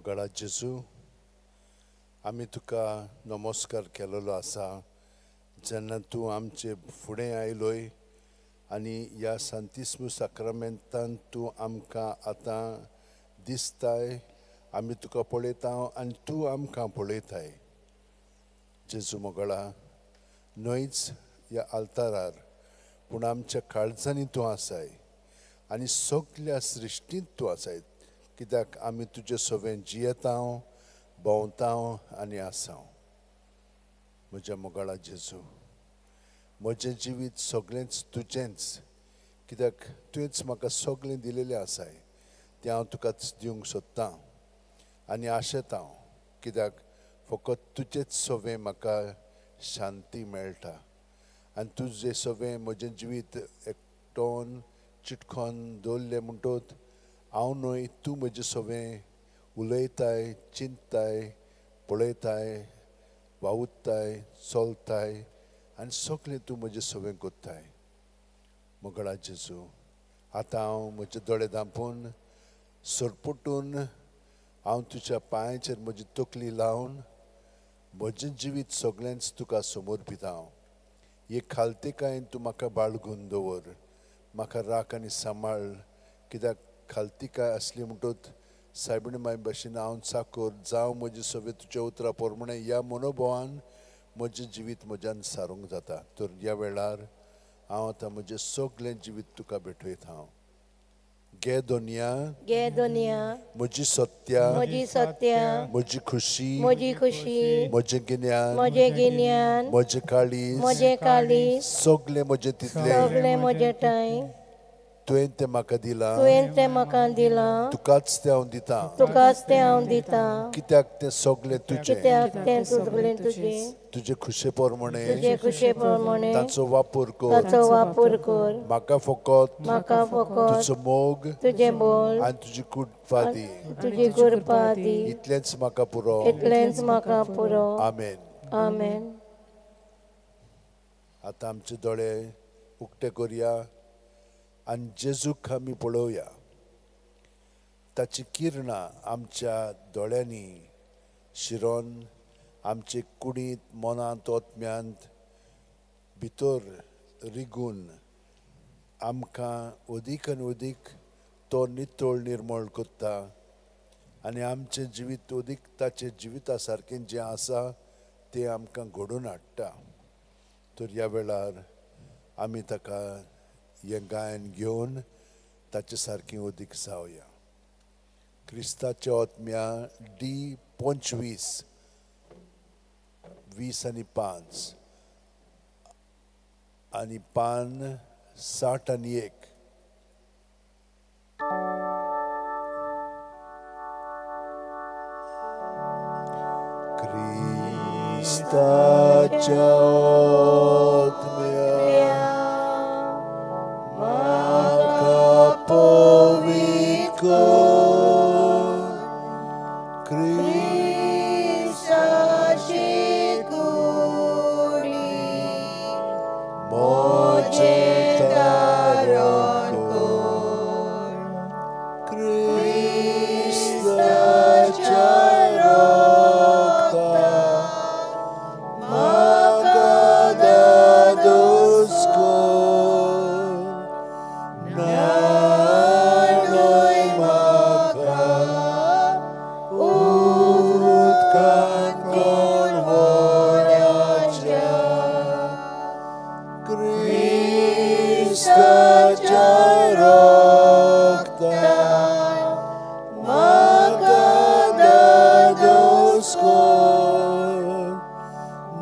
मोगाळा जेजू, आमी तुका नमस्कार केलेलो आसा जेन्ना तूं आमचे फुडें आयलोय आनी ह्या सांतिस्मू साक्रामेंतान तूं आमकां आतां दिसताय. आमी तुका पळयता आनी तूं आमकां पळयताय. जेजू मोगाळा, न्हयच ह्या आल्तारार पूण आमच्या काळजांनी तूं आसाय आनी सगल्या सृश्टींत तूं आसाय, कित्याक आमी तुजे सवें जियेता, भोंवता आनी आसा. म्हज्या मोगाळा जेजू, म्हजें जिवीत सगळेंच तुजेंच, कित्याक तुवेंच म्हाका सगळें दिलेलें आसाय तें हांव तुकाच दिवंक सोदतां आनी आशेता, कित्याक फकत तुजेच सवें म्हाका शांती मेळटा आनी तुजें सवें म्हजें जिवीत एकटोन चिटकोन दवरलें म्हणटोच हांव न्हय, तूं म्हजें सवें उलयताय, चिंतताय, पळयताय, वावुरताय, चलताय आनी सगळें तूं म्हजें सवें करताय. मोगाळा जेजू, आतां हांव म्हजे दोळे धांपून सरपटून हांव तुज्या पांयाचेर म्हजी तकली लावन म्हजें जिवीत सगळेंच तुका समर्पिता हांव. एक खालतीकायेन तूं म्हाका बाळगून दवर, म्हाका राख आनी सांबाळ, कित्याक खालतीकाय आसली म्हणटूच सायबिणी माय भशेन हांव चाकोर जावं म्हजें सगळें तुज्या उतरा प्रमाणे ह्या मनोभावान म्हजें जिवीत म्हज्यान सारूंक जाता. तर ह्या वेळार हांव आतां म्हजें सगळें जिवीत तुका भेटयता हांव. घे दुनिया, घे दुनिया, म्हजी सत्या, म्हजी सत्या, म्हजी खुशी, म्हजी खुशी, म्हजें गिन्यान, म्हजें गिन्यान, म्हजें काळीज, म्हजें काळीज, सगळें म्हजें तितलें, सगळें म्हजें ठांय तुवें तें म्हाका दिलां, तुवें तें म्हाका दिलां, तुकाच तें हांव दितां, तुकाच तें हांव दितां, कित्याक तें सगळें तुजें, कित्याक तें सगळें तुजें, तुजे खुशे प्रमाणे, तुजे खुशे प्रमाणे ताचो वापर कर, ताचो वापर कर, म्हाका फकत, म्हाका फकत तुजो मोग, तुजें मोग आनी तुजी कृपा दी, तुजी कृपा दी, इतलेंच म्हाका पुरो, इतलेंच म्हाका पुरो. आमेन. आमेन. आतां आमचे दोळे उक्ते करया आनी जेजूक आमी पळोवया. ताची किरणां आमच्या दोळ्यांनी शिरोन आमचे कुडींत, मनांत, ओतम्यांत भितर रिगून आमकां अदीक आनी अदीक तो नितळ निर्मळ करता आनी आमचें जिवीत अदीक ताचें जिविता सारकें जें आसा तें आमकां घडोवन हाडटा. तर ह्या वेळार आमी ताका हें गायन घेवन ताचे सारकें अदीक जावया. क्रिस्ताच्या ओतम्या डी 25 20 आनी 5 आनी पान 60 आनी 1. क्रिस्ताच्या ओतम्या म्हाका पवित्र कर, क्रिस्ताची कुडी म्हजें तारण कर, क्रिस्ताच्या रक्तान म्हाका धादोस कर, न्हाणय म्हाका उदकान कणवळाच्या, क्रिस्ताच्या रक्तान म्हाका धादोस कर,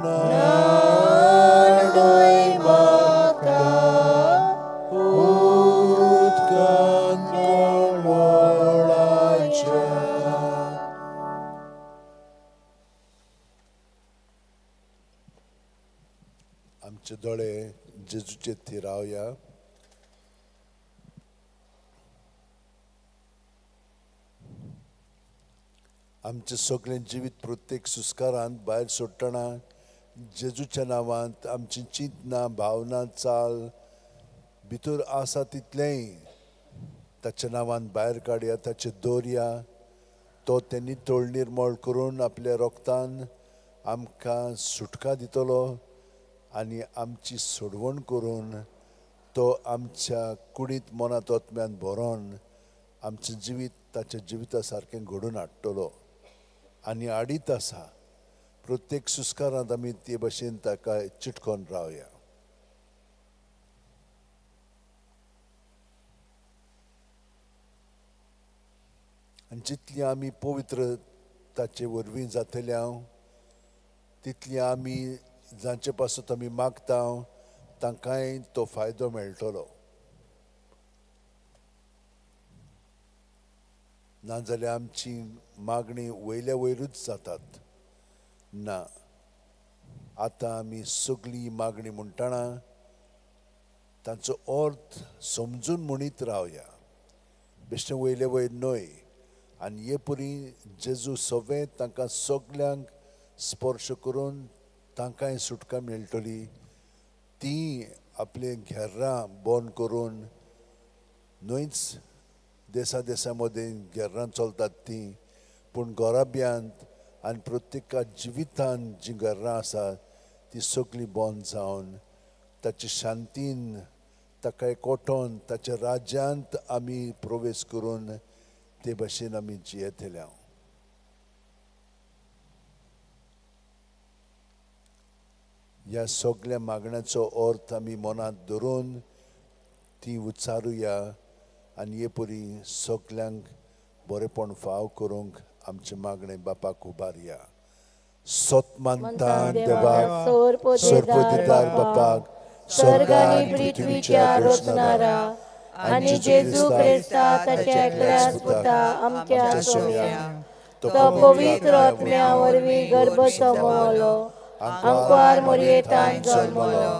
न्हाणय म्हाका उदकान कणवळाच्या. आमचे दोळे जेजूचे थिरावया. आमचें सगळें जिवीत प्रत्येक सुस्कारांत भायर सोडटना जेजूच्या नांवांत आमची चिंतना, भावना, चाल भितर आसा तितलेंय ताच्या नांवान भायर काडया, ताचें दवरया. तो तें नितळ निर्मळ करून आपल्या रोगतान आमकां सुटका दितलो आनी आमची सोडवण करून तो आमच्या कुडींत मनांत आत्म्यान भरोन आमचें जिवीत ताच्या जिविता सारकें घडोवन हाडटलो आनी हाडीत आसा. प्रत्येक सुस्कारांत आमी ते भशेन ताका चिटकोन रावया. आनी जितली आमी पवित्र ताचे वरवीं जातले हांव तितली आमी जांचे पासत आमी मागता तांकांय तो फायदो मेळटलो. नाजाल्यार आमची मागणी वयल्या वयरूच जातात. ना, आतां आमी सगळी मागणी म्हणटना तांचो अर्थ समजून म्हणीत रावया, बेश्टें वयले वयर न्हय. आनी हे परी जेजू सगळें तांकां सगल्यांक स्पर्श करून तांकांय सुटका मेळटली. ती आपले घेर्रां बंद करून न्हयच देसा देसा मदीं घेर्रां चलतात तीं, पूण घराब्यांत आनी प्रत्येका जिवितान जीं घरां आसा ती सगळीं बंद जावन ताचे शांतीन ताका एकवटोन ताच्या राज्यांत आमी प्रवेश करून ते भशेन आमी जियेतले. ह्या सगळ्या मागण्याचो अर्थ आमी मनांत धरून ती उच्चारुया आनी हे परी सगल्यांक बरेपण फाव करूंक आमचें मागणें बापाक उबारया. सत मानता देवाक, सर्वदिदार बापाक, स्वर्ग आनी पृथ्वीच्या रचणारा आनी जेजू क्रिस्ता ताच्या एकल्याच पुता आमच्या सोम्या, तो पवित्र आत्म्या वरवीं गर्भ समवलो, आंकवार मोरयेतान जल्मलो,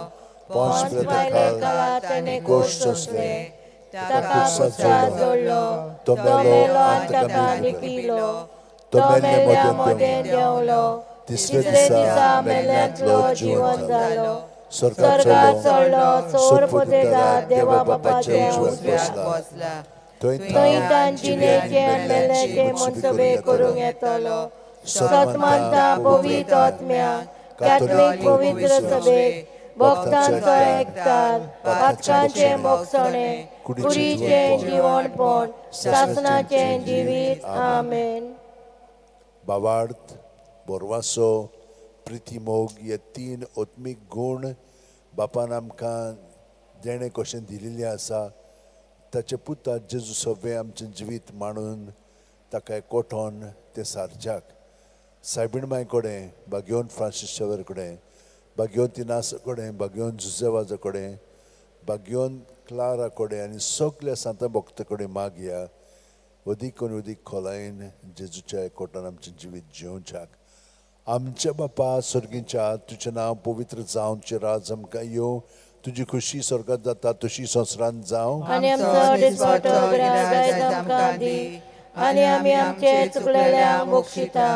पोंस पिलात ताणें कोश सोंसले, ताका कुसार जोडलो, तो मेलो आनी ताका लिपिलो, तो मेल्ल्या मदें देंवलो, तिसरे दिसा मेल्ल्यांतलो जिवन जालो, स्वर्गार चडलो, सोरपोतेदार देवा बापाच्या उजव्याक बसला, थंय तान जिणेचे आनी मेल्ल्याचे मनसबे करूंक येतलो. सत मानता पवित्र आत्म्या, कॅथलीक पवित्र सभेक, भक्तांचो एकतार, पातकांचें भोगसणें, कुडीचें जिवणपण, सासणाचें जिवीत. आमेन. भावार्थ, बोरवासो, प्रिती, मोग हे तीन आत्मीक गूण बापान आमकां देणें कशें दिल्लें आसा. ताचे पुता जेजू सगळें आमचें जिवीत मांडून ताका एकवटोन तें सारच्याक सायबीण माय कडेन, बागेवन फ्रांसीस शेवर कडेन, बागेवन तिनासा कडेन, बागेवन जुजेवाजा कडेन, बागेवन क्लारा कडेन आनी सगल्या सांता भक्ता कडेन मागया अदीक आनी अदीक खोलायेन जेजूच्या एकवटान आमचें जिवीत जिवच्याक. आमच्या बापा सर्गीच्या, तुजें नांव पवित्र जावं, तुजें राज आमकां येवं, तुजी खुशी स्वर्गांत जाता तशी संवसारांत जावं. आनी आमचो दिसवडो आयज आमकां दी, आनी आमी आमचे चुकलेल्यांक बक्षिता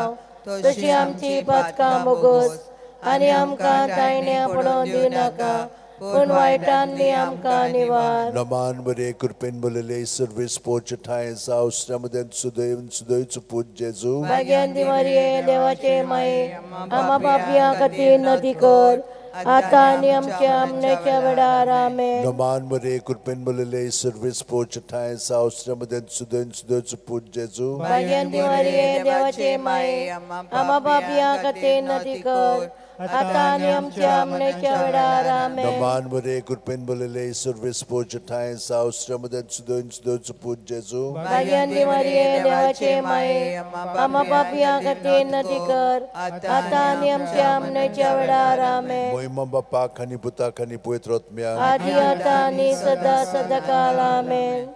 तशी आमची पातकां मोगोस, आनी आमकां तायण्या पडोवन दिवनाका, पूण वायटांनी आमकां निवार. नमान बरे कृपेन बोलले सर्वेस पोच ठाय सावस्त्यामध्ये सुदैव सुदैवचो पूत जेजू. भाग्यांती मारिये देवाचे माये, आमा पापयां खातीर नदी कर, आतां आनी आमच्या आमनेच्या वेळार. आमेन. नमान बरे कृपेन बोलले सर्वेस पोच ठाय सावस्त्यामध्ये सुदैव सुदैवचो पूत जेजू. भाग्यांती मारिये देवाचे माये, आमा पापयां खातीर नदी कर, आतां आनी आमच्या आमनेच्या वेळार. आमेन. नमान बरे कृपेन बोलले सर्वेस पोच ठाय सावस्त्यामध्ये सुदैव सुदैवचो पूत जेजू. भाग्यांती मारिये देवाचे माये, आमा पापयां खातीर नदी कर, आतां आनी आमच्या आमनेच्या वेळार. आमेन. मोहिमा बापाक आनी पुताक आनी पवित्र आत्म्याक, आदी आतां आनी सदा सदाकाल. आमेन.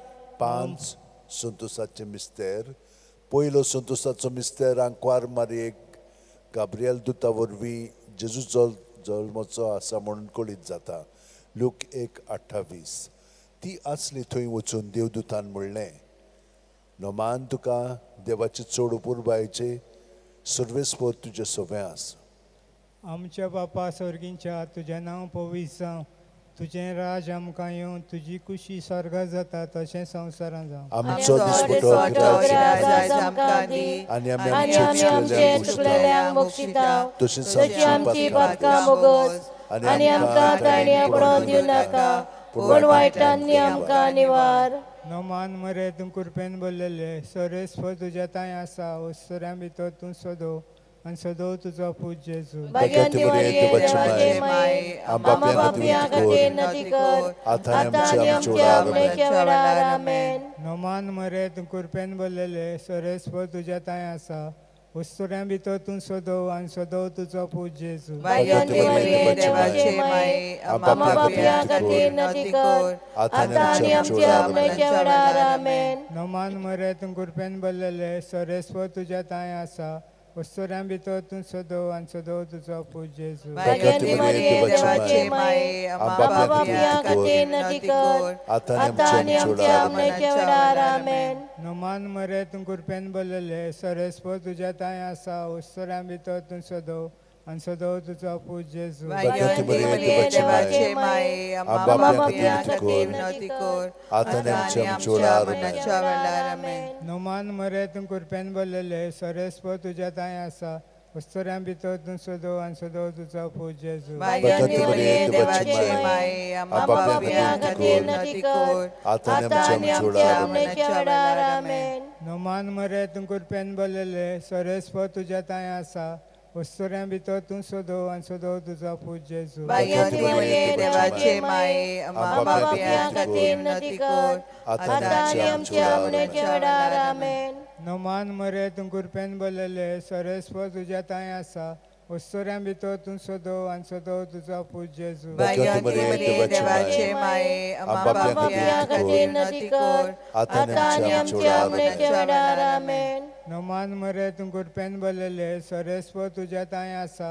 5 संतोसाचे मिस्तेर. पयलो संतोसाचो मिस्तेर आंकवार मारयेक गाब्रियल दुता वरवीं जेजू जल्मचो आसा म्हणून कळीत जाता. लूक 1:28. ती आसली थंय वचून देवदूतान म्हणलें, नमान तुका देवाचे चड उपुरबायेचे, सर्वेस्पर तुजें सवें आसा. आमच्या बापा स्वर्गींच्या, तुजें नांव पवित्र जावं, तुजें राज आमकां येवं, तुजी कुशी स्वर्गात जाता तशें संवसारांत जावं. आमचो दिसपटो गिराज आमकां दी आनी आमी आमचे चुकलेल्यांक बक्षिता तशी आमची पातकां बोगस आनी आमकां ताण्या पडोवन दिवं नाका, पूण वायटांनी आमकां निवार. नमान मरे तूं कृपेन भरलेले, सरेस्व तुज्या तांय आसा, ओसऱ्यां भितर तूं सदो आनी सदो तुजो पूत जेजू. भाग्यवंती मरिये देवाचे माये, आम्हा पापयां खातीर विनंती कर, आतां आनी आमच्या मरणाच्या वेळार. आमेन. नमान मरे तूं कृपेन भरलेले, सरेस्व तुज्या तांय आसा, ओसऱ्यां भितर तूं सदो आनी सदो तुजो पूत जेजू. भाग्यवंती मरिये देवाचे माये, आम्हा पापयां खातीर विनंती कर, आतां आनी आमच्या मरणाच्या वेळार. आमेन. नमान मरे तूं कृपेन भरलेले, सरेस्व तुज्या तांय आसा, ओसऱ्यां भितर तूं सदो आनी सदो तुजो पूत जेजू. भाग्यवंती मरिये देवाचे माये, आम्हा पापयां खातीर विनंती कर, आतां आनी आमच्या मरणाच्या वेळार. आमेन. नमान मरे तूं कृपेन भरलेले, सरेस्व तुज्या तांय आसा, ओसऱ्यां भितर तूं सदो आनी सदो तुजो पूत जेजू. भाग्यवंती मरिये देवाचे माये, आम्हा पापयां खातीर विनंती कर, आतां आनी आमच्या मरणाच्या वेळार. आमेन. नमान मरे तूं कृपेन भरलेले, सरेस्व तुज्या तांय आसा, ओसऱ्यां भितर तूं सदो आनी सदो तुजो पूत जेजू. भाग्यवंती मरिये देवाचे माये, आम्हा पापयां खातीर विनंती कर, आतां आनी आमच्या मरणाच्या वेळार. आमेन. नमान मरे तूं कृपेन भरलेले, सरेस्व तुज्या तांय आसा, ओसऱ्यां भितर तूं सदो आनी सदो तुजो पूत जेजू. भाग्यवंती मरिये देवाचे माये, आम्हा पापयां खातीर विनंती कर, आतां आनी आमच्या मरणाच्या वेळार. आमेन. नमान मरे तूं कृपेन भरलेले, सरेस्व तुज्या तांय आसा, ओसऱ्यां भितर तूं सदो आनी सदो तुजो पूत जेजू. भाग्यवंती मरिये देवाचे माये, आम्हा पापयां खातीर विनंती कर, आतां आनी आमच्या मरणाच्या वेळार. आमेन. नमान मरे तूं कृपेन भरलेले, सरेस्व तुज्या तांय आसा,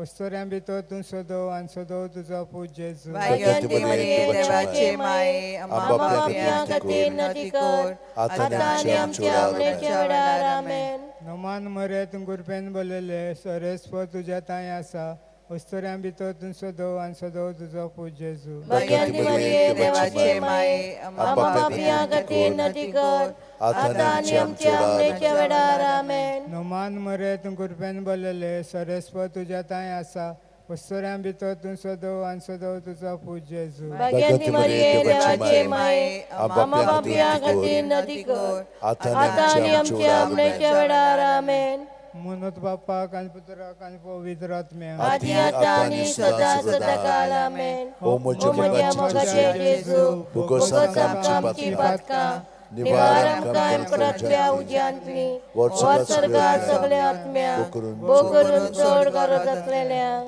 ओसऱ्यां भितर तूं सदो आनी सदो तुजो पूत जेजू. भाग्यवंती मरिये देवाचे माये, आम्हा पापयां खातीर विनंती कर, आतां आनी आमच्या मरणाच्या वेळार. आमेन. नमान मरे तूं कृपेन भरलेले, सरेस्व तुज्या तांय आसा, ओसऱ्यां भितर तूं सदो आनी सदो तुजो पूत जेजू. भाग्यवंती मरिये देवाचे माये, आम्हा पापयां खातीर विनंती कर, आतां आनी आमच्या मरणाच्या वेळार. आमेन. नमान मरे तूं कृपेन भरलेले, सरेस्व तुज्या तांय आसा, ओसऱ्यां भितर तूं सदो आनी सदो तुजो पूत जेजू. भाग्यवंती मरिये देवाचे माये, आम्हा पापयां खातीर विनंती कर, आतां आनी आमच्या मरणाच्या वेळार. आमेन. म्हणत बापाक आनी पुत्राक आनी पवित्र आत्म्याक, आदी आतां आनी सदां सदांकाळ. आमेन. ओ म्हज्या मोगाचे जेजू, बोगस आमकां आमची पातकां निवार आमकां नरकांतल्या उज्यांतली, वर स्वर्गार सगल्या आत्म्यांक भोव करून चड गरज आसलेल्यांक.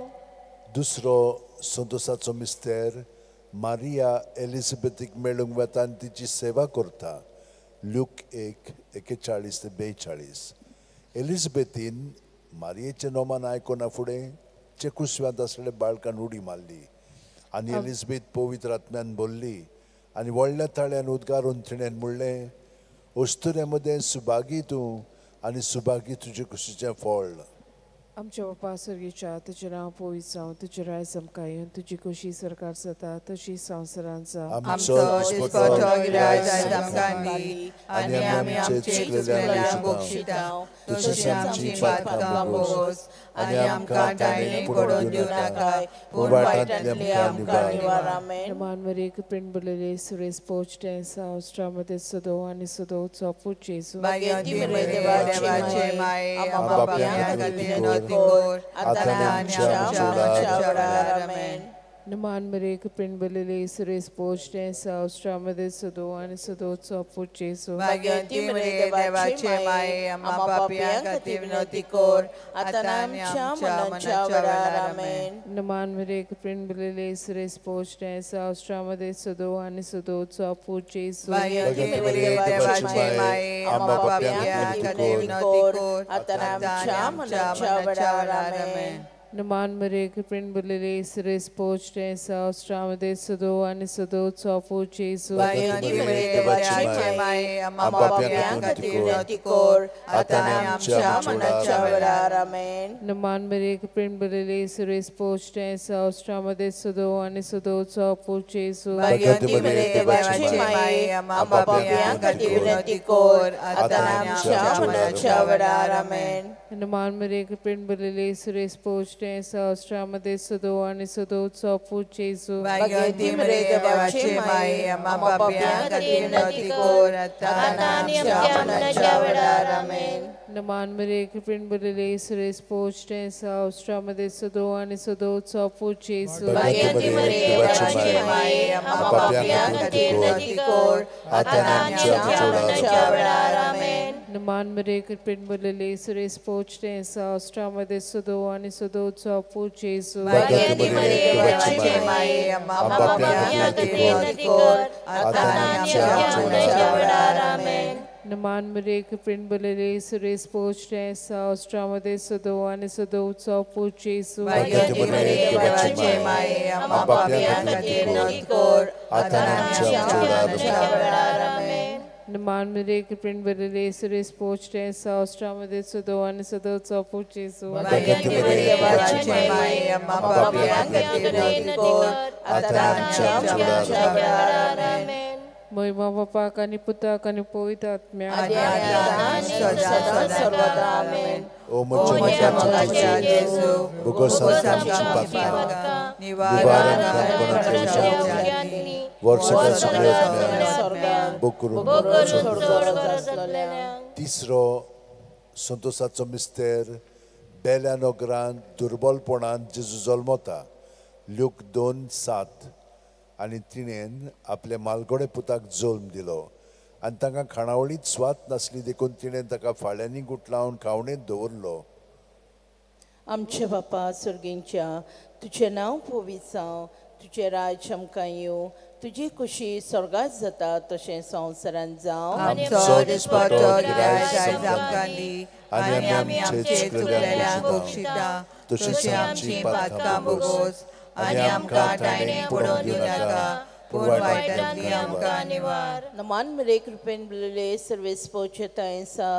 दुसरो संतोसाचो मिस्तेर, मारिया एलिझाबेथीक मेळूंक वता आनी तिची सेवा करता. लूक 1:41 ते 42. एलिझाबेथीन मारियेचें नोमान आयकना फुडें चेकुस्व्यांत आसलेल्या बाळकान उडी मारली आनी एलिझाबेथ पवित्र आत्म्यान बोल्ली आनी व्हडल्या ताळ्यान उद्गारून तिणें म्हणलें, अस्तुऱ्यां मदें सुभागी तूं आनी सुभागी तुजे कुशीचें फळ. आमच्या बापा स्वर्गीच्या, तुजें नांव पवित्र जावं, तुजें राज आमकां येवं, तुजी खोशी सरकार जाता तशी संवसारांत जावं. आमचो दिसपटो गिराज आमकां दी आनी आमी आमचे चुकलेल्यांक बक्षिता तशी आमची पातकां बोगस आनी आमकां ताणें पडोवन दिवं नाका, पूण वायटांतले आमकां निवार. आमेन. मान मरिये कृपेन भरलेले, सुरेश पोचटे संवसारामध्ये सदो आनी सदोचो पूत जेजू. भाग्यवंती मरिये देवाचे माये, आम्हा पापयां खातीर विनंती कर, आतां आनी आमच्या मरणाच्या वेळार. आमेन. नमान मरिये कृपेन भरलेले, सुरेश पोचटे संवसारामध्ये सदो आनी सदोचो पूत जेजू. भाग्यवंती मरिये देवाचे माये, आम्हा पापयां खातीर विनंती कर, आतां आनी आमच्या मरणाच्या वेळार. आमेन. नमान मरिये कृपेन भरलेले, सुरेश पोचटे संवसारामध्ये सदो आनी सदोचो पूत जेजू. भाग्यवंती मरिये देवाचे माये, आम्हा पापयां खातीर विनंती कर, आतां आमच्या मरणाच्या वेळार. आमेन. नमान मरे कृपेन भरलेले सुरेश पोचटे सावस्त्रामध्ये सदो आणि सदो चौपो जेजू. भाग्यवंती मरिये देवाची माये, आम्हा पाप्यां खातीर विनंती कर, आतां आनी आमच्या मरणाच्या वेळार. आमेन. नमान मरे कृपेन भरलेले सुरेश पोचटे सावस्त्रामध्ये सदो आणि सदो चौपो जेजू. भाग्यवंती मरिये देवाची माये, आम्हा पाप्यां खातीर विनंती कर, आतां आनी आमच्या मरणाच्या वेळार. आमेन. नमान मरे कृपेन भरलेले सुरेश पोचटे सावस्त्रामध्ये सदो आणि सदो चौपो जेजू. भाग्यवंती मरिये देवाची माये, आम्हा पाप्यां खातीर विनंती कर, आतां आनी आमच्या मरणाच्या वेळार. आमेन. नमान मरे कृपेन भरलेले सुरेश पोचटे सावस्त्रामध्ये सदो आणि सदो चौपो जेजू. भाग्यवंती मरिये देवाची माये, आम्हा पाप्यां खातीर विनंती कर, आतां आनी आमच्या मरणाच्या वेळार. आमेन. नमान मरे कृपेन भरलेले सुरेश पोचटे सावस्त्रामध्ये सदो आणि सदो चौपो जेजू. भाग्यवंती मरिये देवाची माये, आम्हा पाप्यां खातीर विनंती कर, आतां आनी आमच्या मरणाच्या वेळार. आमेन. नमान मरे कृपेन भरलेले सुरेश पोचटे सावस्त्रामध्ये सदो आणि सदो चौपो जेजू. भाग्यवंती मरिये देवाची माये, आम्हा पाप्यां खातीर विनंती कर, आतां आनी आमच्या मरणाच्या वेळार. आमेन. नमान मरे कृपेन भरलेले सुरेश पोचटे सावस्त्रामध्ये सदो आणि सदो चौपो जेजू. भाग्यवंती मरिये देवाची माये, आम्हा पाप्यां खातीर विनंती कर, आतां आनी आमच्या मरणाच्या वेळार. आमेन. महिमा बापाक आनी पुताक आनी पवित्र आत्म्याक. आदी आनी सदां सर्वदा. आमेन. ओ ओ म्हज्या मोगाच्या जेजू, भोगोस आमची पातकां, निवारण आमकां वर्सभर सगळ्या भोग करून. तिसरो संतोषाचो मिस्तेर, बेल्या नगरांत दुर्बलपणान जेजू जल्मता, ल्यूक 2:7. आनी तिणेन आपल्या मालगोडे पुताक जल्म दिलो आनी तांकां खाणावळींत स्वाद नासली देखून तिणेन ताका फाळ्यांनी गुटलावन खावणेंत दवरलो. आमचे बापा सर्गींच्या, तुजें नांव पवित्र जावं, तुजें राज्य आमकां येवं, तुजी खुशी स्वर्गात जाता तशें संवसारांत जावं. आमचो दिसपट्टो गिरायक आयज आमकां दी, आनी आमी आमचे चुकलेल्यांक बक्षिता तशी आमची पातकां भोगोस, आनी आमकां ताणें पडोवन दिवनाका, पूण वायटांतली आमकां निवार. नमान मरे कृपेन भरलेले सर्वेस पोचेताय सा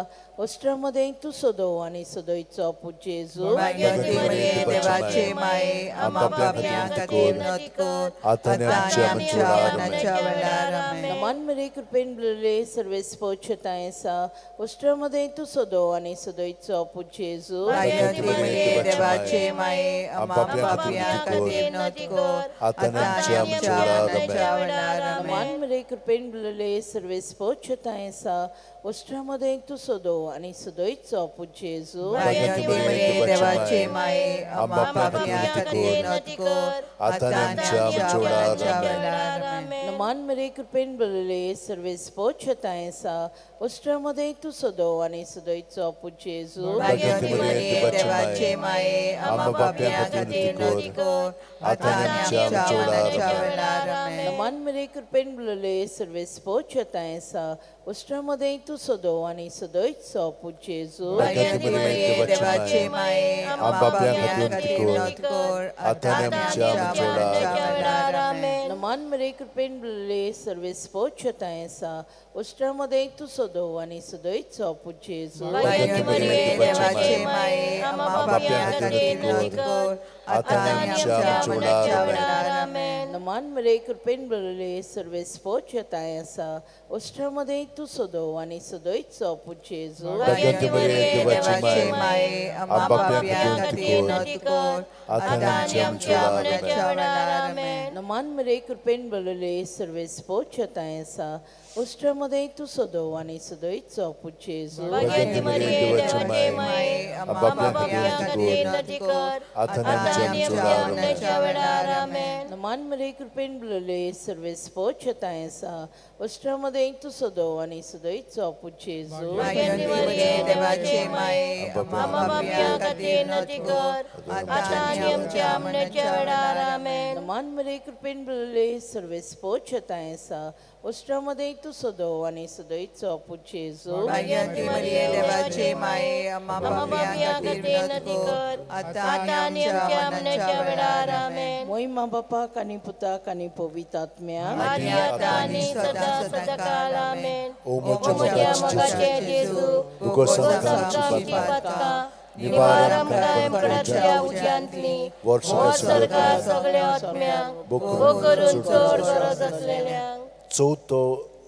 ओस्ट्रामध्ये तूं सदो आनी सदोयचो पूत जेजू. भाग्यवंती मरिये देवाचे माये, आम्हा पाप्यां खातीर विनंती कर, आतां आनी आमच्या मरणाच्या वेळार. आमेन. नमान मरे कृपेन भरलेले सर्वेस पोचेताय सा ओस्ट्रामध्ये तूं सदो आनी सदोयचो पूत जेजू. भाग्यवंती मरिये देवाचे माये, आम्हा पाप्यां खातीर विनंती कर, आतां आनी आमच्या मरणाच्या वेळार. आमेन. नमान मरे कृपेन भरलेले सर्वेस पोचेताय सा ओस्ट्रामध्ये तूं सदो आनी सदोयचो पूत जेजू. भाग्यवंती मरिये देवाचे माये, आम्हा पाप्यां खातीर विनंती कर, आतां आनी आमच्या मरणाच्या वेळार. आमेन. नमान मरे कृपेन भरलेले सर्वेस पोचेताय सा ओस्ट्रामध्ये तूं सदो आनी सदोयचो पूत जेजू. भाग्यवंती मरिये देवाचे माये, आम्हा पाप्यां खातीर विनंती कर, आतां आनी आमच्या मरणाच्या वेळार. आमेन. नमान मरे कृपेन भरलेले सर्वेस पोचेताय सा ओस्ट्रामध्ये तूं सदो आनी सदोयचो पूत जेजू. भाग्यवंती मरिये देवाचे माये, आम्हा पाप्यां खातीर विनंती कर, आतां आनी आमच्या मरणाच्या वेळार. आमेन. नमान मरे कृपेन भरलेले सर्वेस पोचेताय सा ओस्ट्रामध्ये तूं सदो आनी सदोयचो पूत जेजू. भाग्यवंती मरिये देवाचे माये, आम्हा पाप्यां खातीर विनंती कर, आतां आनी आमच्या मरणाच्या वेळार. आमेन. नमान मरे कृपेन भरलेले सर्वेस पोचेताय सा ओस्ट्रामध्ये तूं सदो आनी सदोयचो पूत जेजू. भाग्यवंती मरिये देवाचे माये, आम्हा पाप्यां खातीर विनंती कर, आतां आनी आमच्या मरणाच्या वेळार. आमेन. नमान मरे कृपेन भरलेले सर्वेस पोचेताय सा ओस्ट्रामध्ये तूं सदो आनी सदोयचो पूत जेजू. भाग्यवंती मरिये देवाचे माये, आम्हा पाप्यां खातीर विनंती कर, आतां आनी आमच्या मरणाच्या वेळार. आमेन. नमान मरे कृपेन भरलेले सर्वेस पोचेताय सा ओस्ट्रामध्ये तूं सदो आनी सदोयचो पूत जेजू. भाग्यवंती मरिये देवाचे माये, आम्हा पाप्यां खातीर विनंती कर, आतां आनी आमच्या मरणाच्या वेळार. आमेन. नमान मरे कृपेन भरलेले सर्वेस्पोच तांय आसा उश्टा मदें तूं सदो आनी सदयचो पूत जेजू भाग्यवती मरिये देवाचे माये आम्हा पापयां खातीर विनंती कर आतां आनी आमच्या मरणाच्या वेळार आमेन. मोहिमा बापाक आनी पुताक आनी पवित्र आत्म्याक आनी आतां आनी सदां सदांकाळ आमेन. ओ ओ म्हज्या मोगाचे जेजू भुगोस भुगोस आमची पातकां निवार आमकां पडतल्या उज्यांतली वर्स वो स्वर्गा सगळ्या आत्म्यांक भो करून चड गरज आसलेल्यांक. चवथो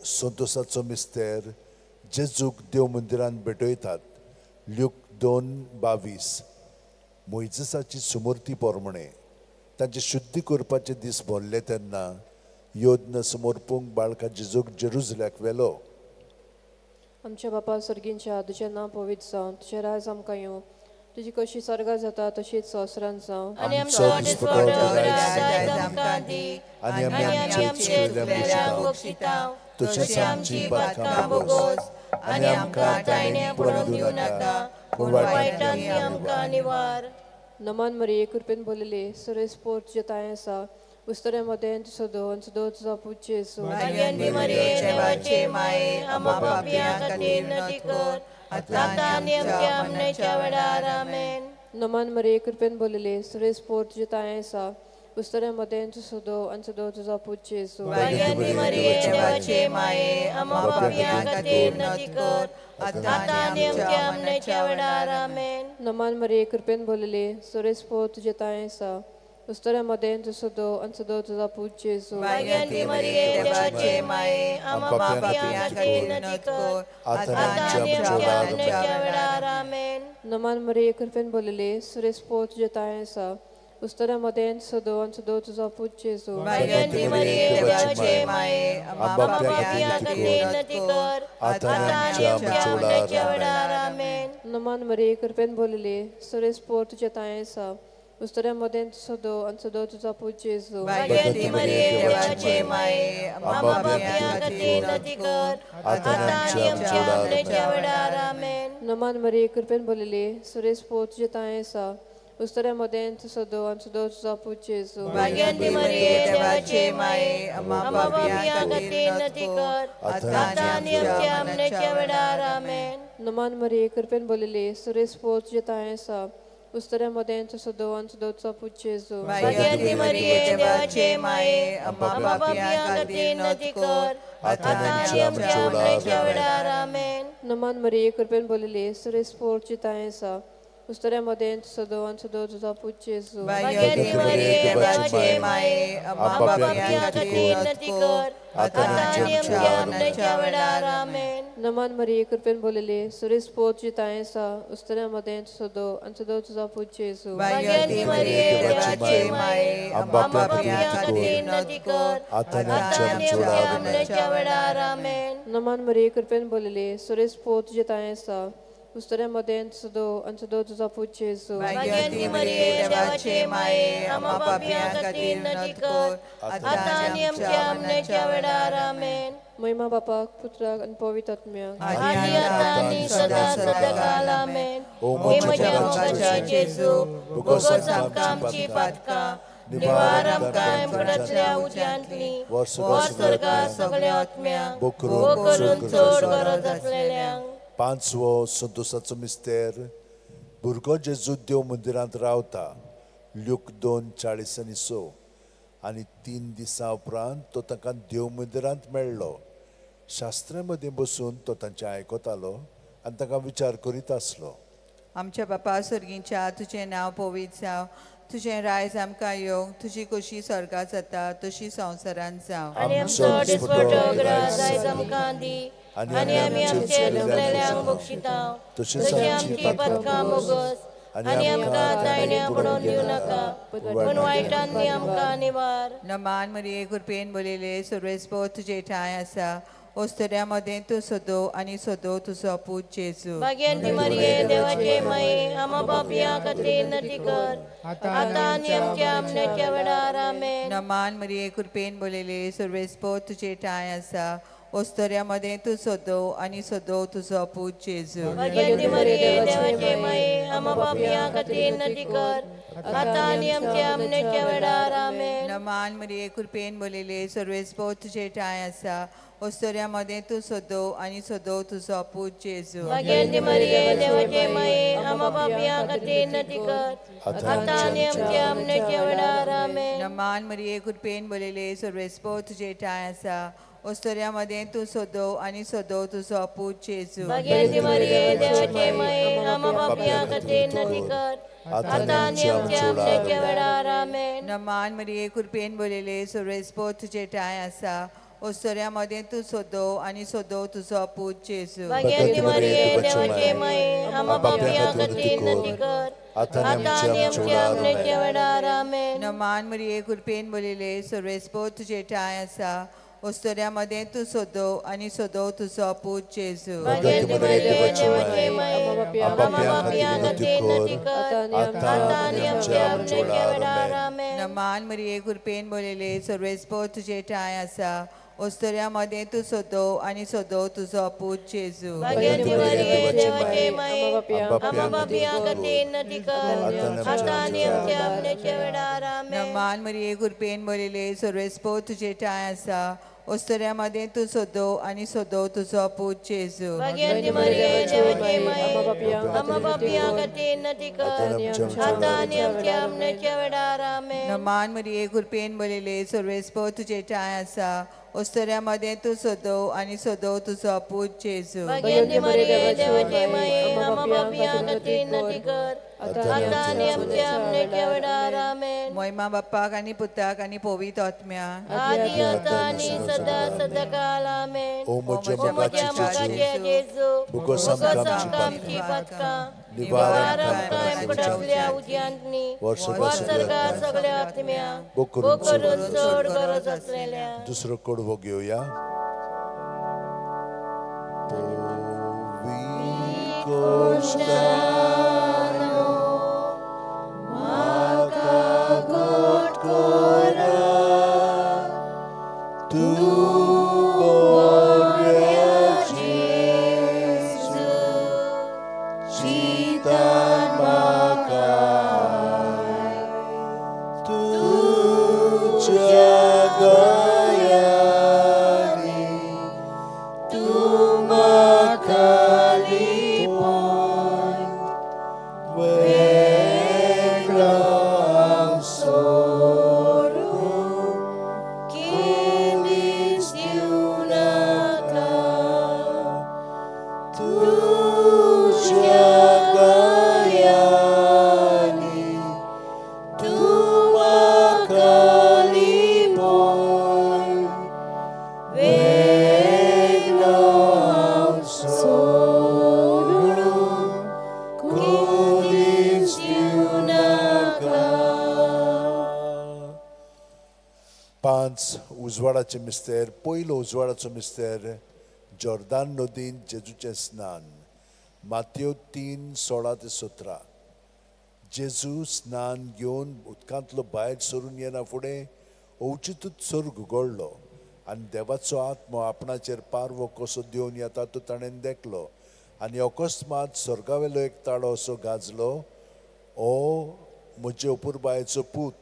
संतोसाचो मिस्तेर जेजूक देव मंदिरांत भेटयतात. ल्यूक 2:22. मोयजेसाची सुमूर्ती पोरमणे तांचे शुद्धी करपाचे दीस भरले तेन्ना योद्न समर्पूंक बाळका जेजूक जेरुजल्याक व्हेलो. आमच्या बापा सर्गींच्या तुजें नांव पवित्र जावं, तुजें राज आमकां येवं, तुजी कशी स्वर्गात जाता तशीच संवसारांत जावं. आनी आमचो दिसपटो ग्रास आमकां दी आनी आनी आमी आमचे चुकलेल्यांक बक्षिता तशेंच तशी आमची पातकां भोगोस आनी आमकां तायणे पडून दिवं नाका पूण वायटांनी आमकां निवार. नमन मरिये कृपेन भरलेले सर्वेस्पोर तुजें तांय आसा उस्तऱ्या मदें तूं सदो आनी सदो तुजो पूत जेजू. भाग्यवती मरिये देवाचे माये आम्हा पापयां खातीर विनंती कर आतां आनी आमच्या मरणाच्या वेळार आमेन. नमन मरिये कृपेन भरलेले सर्वेस्पोर तुजें तांय आसा उस्तऱ्या मदें तूं सदो आनी सदो तुजो पूत जेजू. भाग्यवती मरिये देवाचे माये आम्हा पापयां खातीर विनंती कर आतां आनी आमच्या मरणाच्या वेळार आमेन. नमन मरिये कृपेन भरलेले सर्वेस्पोर तुजें तांय आसा उस्तऱ्या मदें तूं सदो आनी सदो तुजो पूत जेजू. भाग्यवती मरिये देवाचे माये आम्हा पापयां खातीर विनंती कर आतां आनी आमच्या मरणाच्या वेळार आमेन. नमन मरिये कृपेन भरलेले सर्वेस्पोर तुजें तांय आसा उस्तऱ्या मदें सदो आनी सदो तुजो पूत जेजू. भाग्यवती मरिये देवाचे माये आम्हा पापयां खातीर विनंती कर आतां आनी आमच्या मरणाच्या वेळार आमेन. नमन मरिये कृपेन भरलेले सर्वेस्पोर तुजें तांय आसा उस्तऱ्या मदें सदो आनी सदो तुजो पूत जेजू. भाग्यवती मरिये देवाचे माये आम्हा पापयां खातीर विनंती कर आतां आनी आमच्या मरणाच्या वेळार आमेन. नमन मरिये कृपेन भरलेले सर्वेस्पोर तुजें तांय आसा उस्तऱ्या मदें तूं सदो आनी सदो तुजो पूत जेजू. भाग्यवती मरिये देवाचे माये आम्हा पापयां खातीर विनंती कर आतां आनी आमच्या मरणाच्या वेळार आमेन. नमन मरिये कृपेन भरलेले सर्वेस्पोर तुजें तांय आसा उस्तऱ्या मदें तूं सदो आनी सदो तुजो पूत जेजू. भाग्यवती मरिये देवाचे माये आम्हा पापयां खातीर विनंती कर आतां आनी आमच्या मरणाच्या वेळार आमेन. नमन मरिये कृपेन भरलेले सर्वेस्पोर तुजें तांय आसा उस्तऱ्या मदें तूं सदो आनी सदो तुजो पूत जेजू. भाग्यवती मरिये देवाचे माये आम्हा पापयां खातीर विनंती कर आतां आनी आमच्या मरणाच्या वेळार आमेन. नमन मरिये कृपेन भरलेले सर्वेस्पोर तुजें तांय आसा उस्तऱ्या मदें तूं सदो आनी सदो तुजो पूत जेजू. भाग्यवती मरिये देवाचे माये आम्हा पापयां खातीर विनंती कर आतां आनी आमच्या मरणाच्या वेळार आमेन. नमन मरिये कृपेन भरलेले सर्वेस्पोर तुजें तांय आसा उस्तऱ्या मदें सदो आनी सदो तुजो पूत जेजू. भाग्यवती मरिये देवाचे माये आम्हा पापयां खातीर विनंती कर आतां आनी आमच्या मरणाच्या वेळार आमेन. महिमा बापाक पुत्राक आनी पवित्र आत्म्याक आनी आतां आनी सदां सदांकाळ आमेन. ओ म्हज्या मोगाचे जेजू भोगोस आमकां आमची पातकां निवार आमकां पडतल्या उज्यांतली वो स्वर्गा सगळ्या आत्म्यांक भो करून चड गरज आसलेल्यांक. पांचवो संतोसाचो मिस्तेर भुरगो जेजू देव मंदिरांत रावता. ल्यूक 2:46. आनी 3 दिसां उपरांत तो तांकां देव मंदिरांत मेळ्ळो. शास्त्रा मदीं बसून तो तांचें आयकतालो आनी तांकां विचार करीत आसलो. आमच्या बापा सर्गींच्या तुजें नांव पवित्र जावं, तुजें रायज आमकां येवं, तुजी कशी स्वर्गात जाता तशी संवसारांत जावं. आनी आमचो दिसपटो ग्रास आयज आमकां दी आनी आमी आमचे चुकलेल्यांक बक्षिता तशी आमची पातकां भोगोस आनी आमकां तायण्या पडोवन दिवं नाका पूण वायटांनी आमकां निवार. नमान मरिये कृपेन भरलेले सर्वेस्पोर तुजे ठांय आसा ओस्तऱ्या मदें तूं सदो आनी सदो तुजो पूत जेजू. भाग्यवती मरिये देवाचे माये आम्हा पापयां खातीर विनंती कर आतां आनी आमच्या मरणाच्या वेळार आमेन. नमान मरिये कृपेन भरलेले सर्वेस्पोर तुजे ठांय आसा ओस्तोऱ्या मदें तूं सदो आनी सदो तुजो पूत जेजू. भाग्यवती मरिये देवाचे माये, आमा पापयां खातीर नदी कर, आतां आनी आमच्या मरणाच्या वेळार. आमेन. नमान मरिये, कृपेन भरलेले, सर्वेस्पोर तुजे ठांय आसा. ओस्तोऱ्या मदें तूं सदो आनी सदो तुजो पूत जेजू. भाग्यवती मरिये देवाचे माये, आमा पापयां खातीर नदी कर, आतां आनी आमच्या मरणाच्या वेळार. आमेन. नमान मरिये, कृपेन भरलेले, सर्वेस्पोर तुजे ठांय आसा. ओस्तोऱ्या मदें तूं सदो आनी सदो तुजो पूत जेजू. भाग्यवती मरिये देवाचे माये, आमा पापयां खातीर नदी कर, आतां आनी आमच्या मरणाच्या वेळार. आमेन. नमान मरिये, कृपेन भरलेले, सर्वेस्पोर तुजे ठांय आसा. ओस्तोऱ्या मदें तूं सदो आनी सदो तुजो पूत जेजू. भाग्यवती मरिये देवाचे माये, आमा पापयां खातीर नदी कर, आतां आनी आमच्या मरणाच्या वेळार. आमेन. नमान मरिये, कृपेन भरलेले, सर्वेस्पोर तुजे ठांय आसा. ओस्तोऱ्या मदें तूं सदो आनी सदो तुजो पूत जेजू. भाग्यवती मरिये देवाचे माये, आमा पापयां खातीर नदी कर, आतां आनी आमच्या मरणाच्या वेळार. आमेन. नमान मरिये, कृपेन भरलेले, सर्वेस्पोर तुजे ठांय आसा. ओस्तोऱ्या मदें तूं सदो आनी सदो तुजो पूत जेजू. भाग्यवती मरिये देवाचे माये, आमा पापयां खातीर नदी कर, आतां आनी आमच्या मरणाच्या वेळार. आमेन. नमान मरिये, कृपेन भरलेले, सर्वेस्पोर तुजे ठांय आसा. ओस्तोऱ्या मदें तूं सदो आनी सदो तुजो पूत जेजू. भाग्यवती मरिये देवाचे माये, आमा पापयां खातीर नदी कर, आतां आनी आमच्या मरणाच्या वेळार. आमेन. नमान मरिये, कृपेन भरलेले, सर्वेस्पोर तुजे ठांय आसा. ओस्तोऱ्या मदें तूं सदो आनी सदो तुजो पूत जेजू. भाग्यवती मरिये देवाचे माये, आमा पापयां खातीर नदी कर, आतां आनी आमच्या मरणाच्या वेळार. आमेन. मोयमा बाप्पाक आनी पुताक आनी पवित्र आत्म्याक, आदी आतां आनी सदा सदाकाल. आमेन. ओ म्हज्या म्हज्या मोगाचे जेजू, भुकोस आमकां आमची पातकां, निवार आमकां पडटल्या उद्यांतनी, वर्सर्गा सगळ्या आत्म्यांक, भोग करून चड गरज आसलेल्या. दुसरो कडवो घेवया. उजवाडाचे मिस्तेर. पयलो उजवाडाचो मिस्तेर जॉर्दान नदीन जेजूचें स्नान. मातयो 3:16 ते 17. जेजू स्नान घेवन उदकांतलो भायर सरून येना फुडें अवचितूच स्वर्ग उगडलो आनी देवाचो आत्मो आपणाचेर पारवो कसो देवन येता तो ताणें देखलो. आनी अकस्मात स्वर्गावेलो एक ताळो असो गाजलो, ओ म्हजे अपुरबायेचो पूत,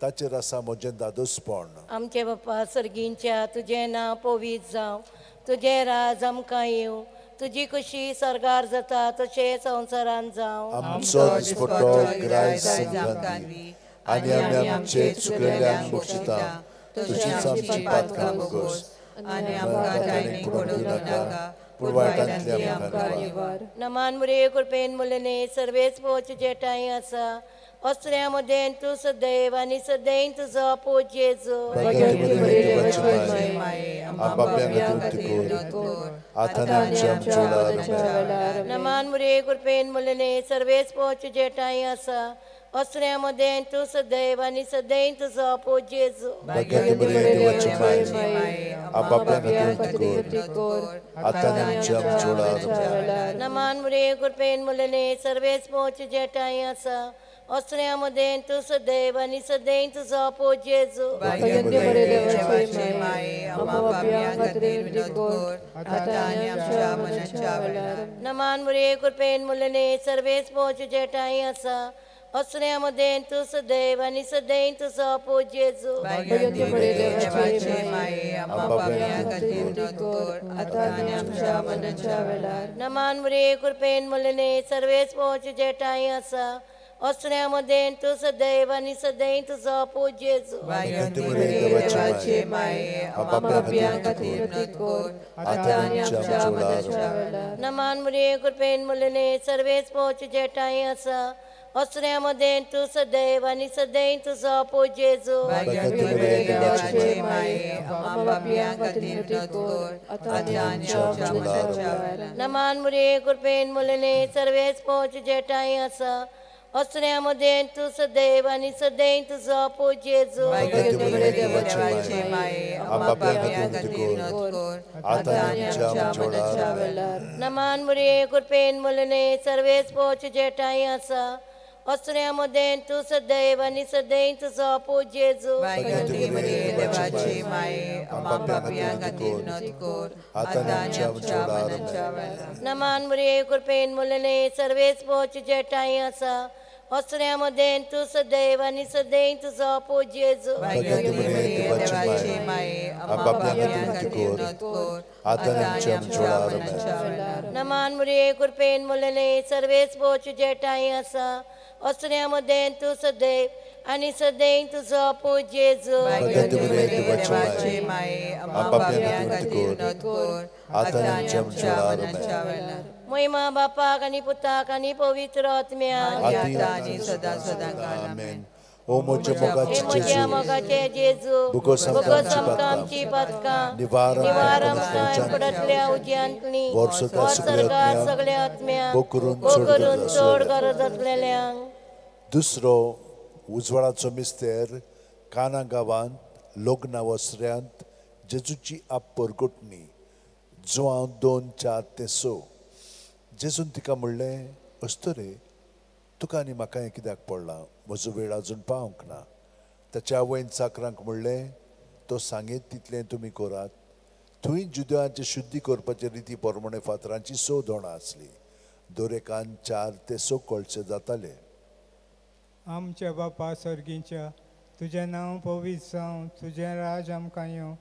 ताचेर आसा म्हजें दादोसपण. आमचे बापा सर्गींच्या, तुजें नांव पवित्र जावं, तुजें राज आमकां येवं, तुजी खुशी स्वर्गार जाता तशें संवसारांत जावं. आमचो दिसपट्टो ग्रास आमकां दी आनी आमी आमचे चुकलेल्यांक बक्षिता, तशीच आमची पातकां भोगोस आनी आमकां ताणें पडूं नाका, पूण वायटांतली आमकां निवार. नमान मुरे कृपेन मुलने सर्वेच पोच जेठाय आसा, अस्त्र्या मदें तूं सदैव आनी सदैव तुजो पूत जेजू. नमान मुरे कृपेन मुलने सर्वेच पोच जेठाय आसा, अस्त्र्या मदें तूं सदैव आनी सदैव तुजो पूत जेजू. नमान मुरे कृपेन मुलने सर्वेच पोच जेठाय आसा, असऱ्या मदें तूं सदैव आनी सदैव तुजो पूत जेजू. नमान मुरे कृपेन मुलने सर्वेच पोच तुजे ठांय आसा. असऱ्या मदें तूं सदैव आनी सदैव तुजो पूत जेजू. नमान मुरे कृपेन मुलने सर्वेच पोच तुजे ठांय आसा. असऱ्या मदें तूं सदैव आनी सदैव तुजो पूत जेजू. नमान मुरे कृपेन मुलने सर्वेच पोच तुजे ठांय आसा. असऱ्या मदें तूं सदैव आनी सदैव तुजो पूत जेजू. नमान मुरे कृपेन मुलने सर्वेच पोच तुजे ठांय आसा. असऱ्या मदें तूं सदैव आनी सदैव तुजो पूत जेजू. नमान मुरे कृपेन मुलने सर्वेच पोच तुजे ठांय आसा. असऱ्या मदें तूं सदैव आनी सदैव तुजो पूत जेजू. नमान मुरे कृपेन मुलने सर्वेच पोच तुजे ठांय आसा. असऱ्या मदें तूं सदैव आनी सदैव तुजो पूत जेजू. नमान मुरे कृपेन मुलने सर्वेच पोच तुजे ठांय आसा. असऱ्या मदें तूं सदैव आनी सदैव तुजो पूत जेजू. महिमा बापाक आनी पुताक आनी पवित्र आत्म्याक. ओ म्हज्या मोगाचे जेजू, बोगस आमकां आमची पातकां निवार आमकां पडतल्या उज्यांतली वर्सगार सगळ्या आत्म्यांक करून चड गरज आसलेल्यांक. दुसरो उजवाडाचो मिस्तेर काना गांवांत लग्ना वसऱ्यांत जेजूची आपरगोटणी जुवांव 2, 4 ते 6. जेजून तिका म्हणलें, अस्तुरे तुका आनी म्हाका हें कित्याक पडलां? म्हजो वेळ अजून पावंक ना. ताच्या आवयन चाकरांक म्हणलें, तो सांगीत तितलें तुमी करात. थंय जुद्यांचे शुद्धी करपाचे रिती प्रमाणे फातरांची 6 दोणां आसली. दरेकान 4 ते 6 कळशे जाताले. आमच्या बापा सर्गीच्या, तुजें नांव पवित्र जावं, तुजें राज आमकां येवं,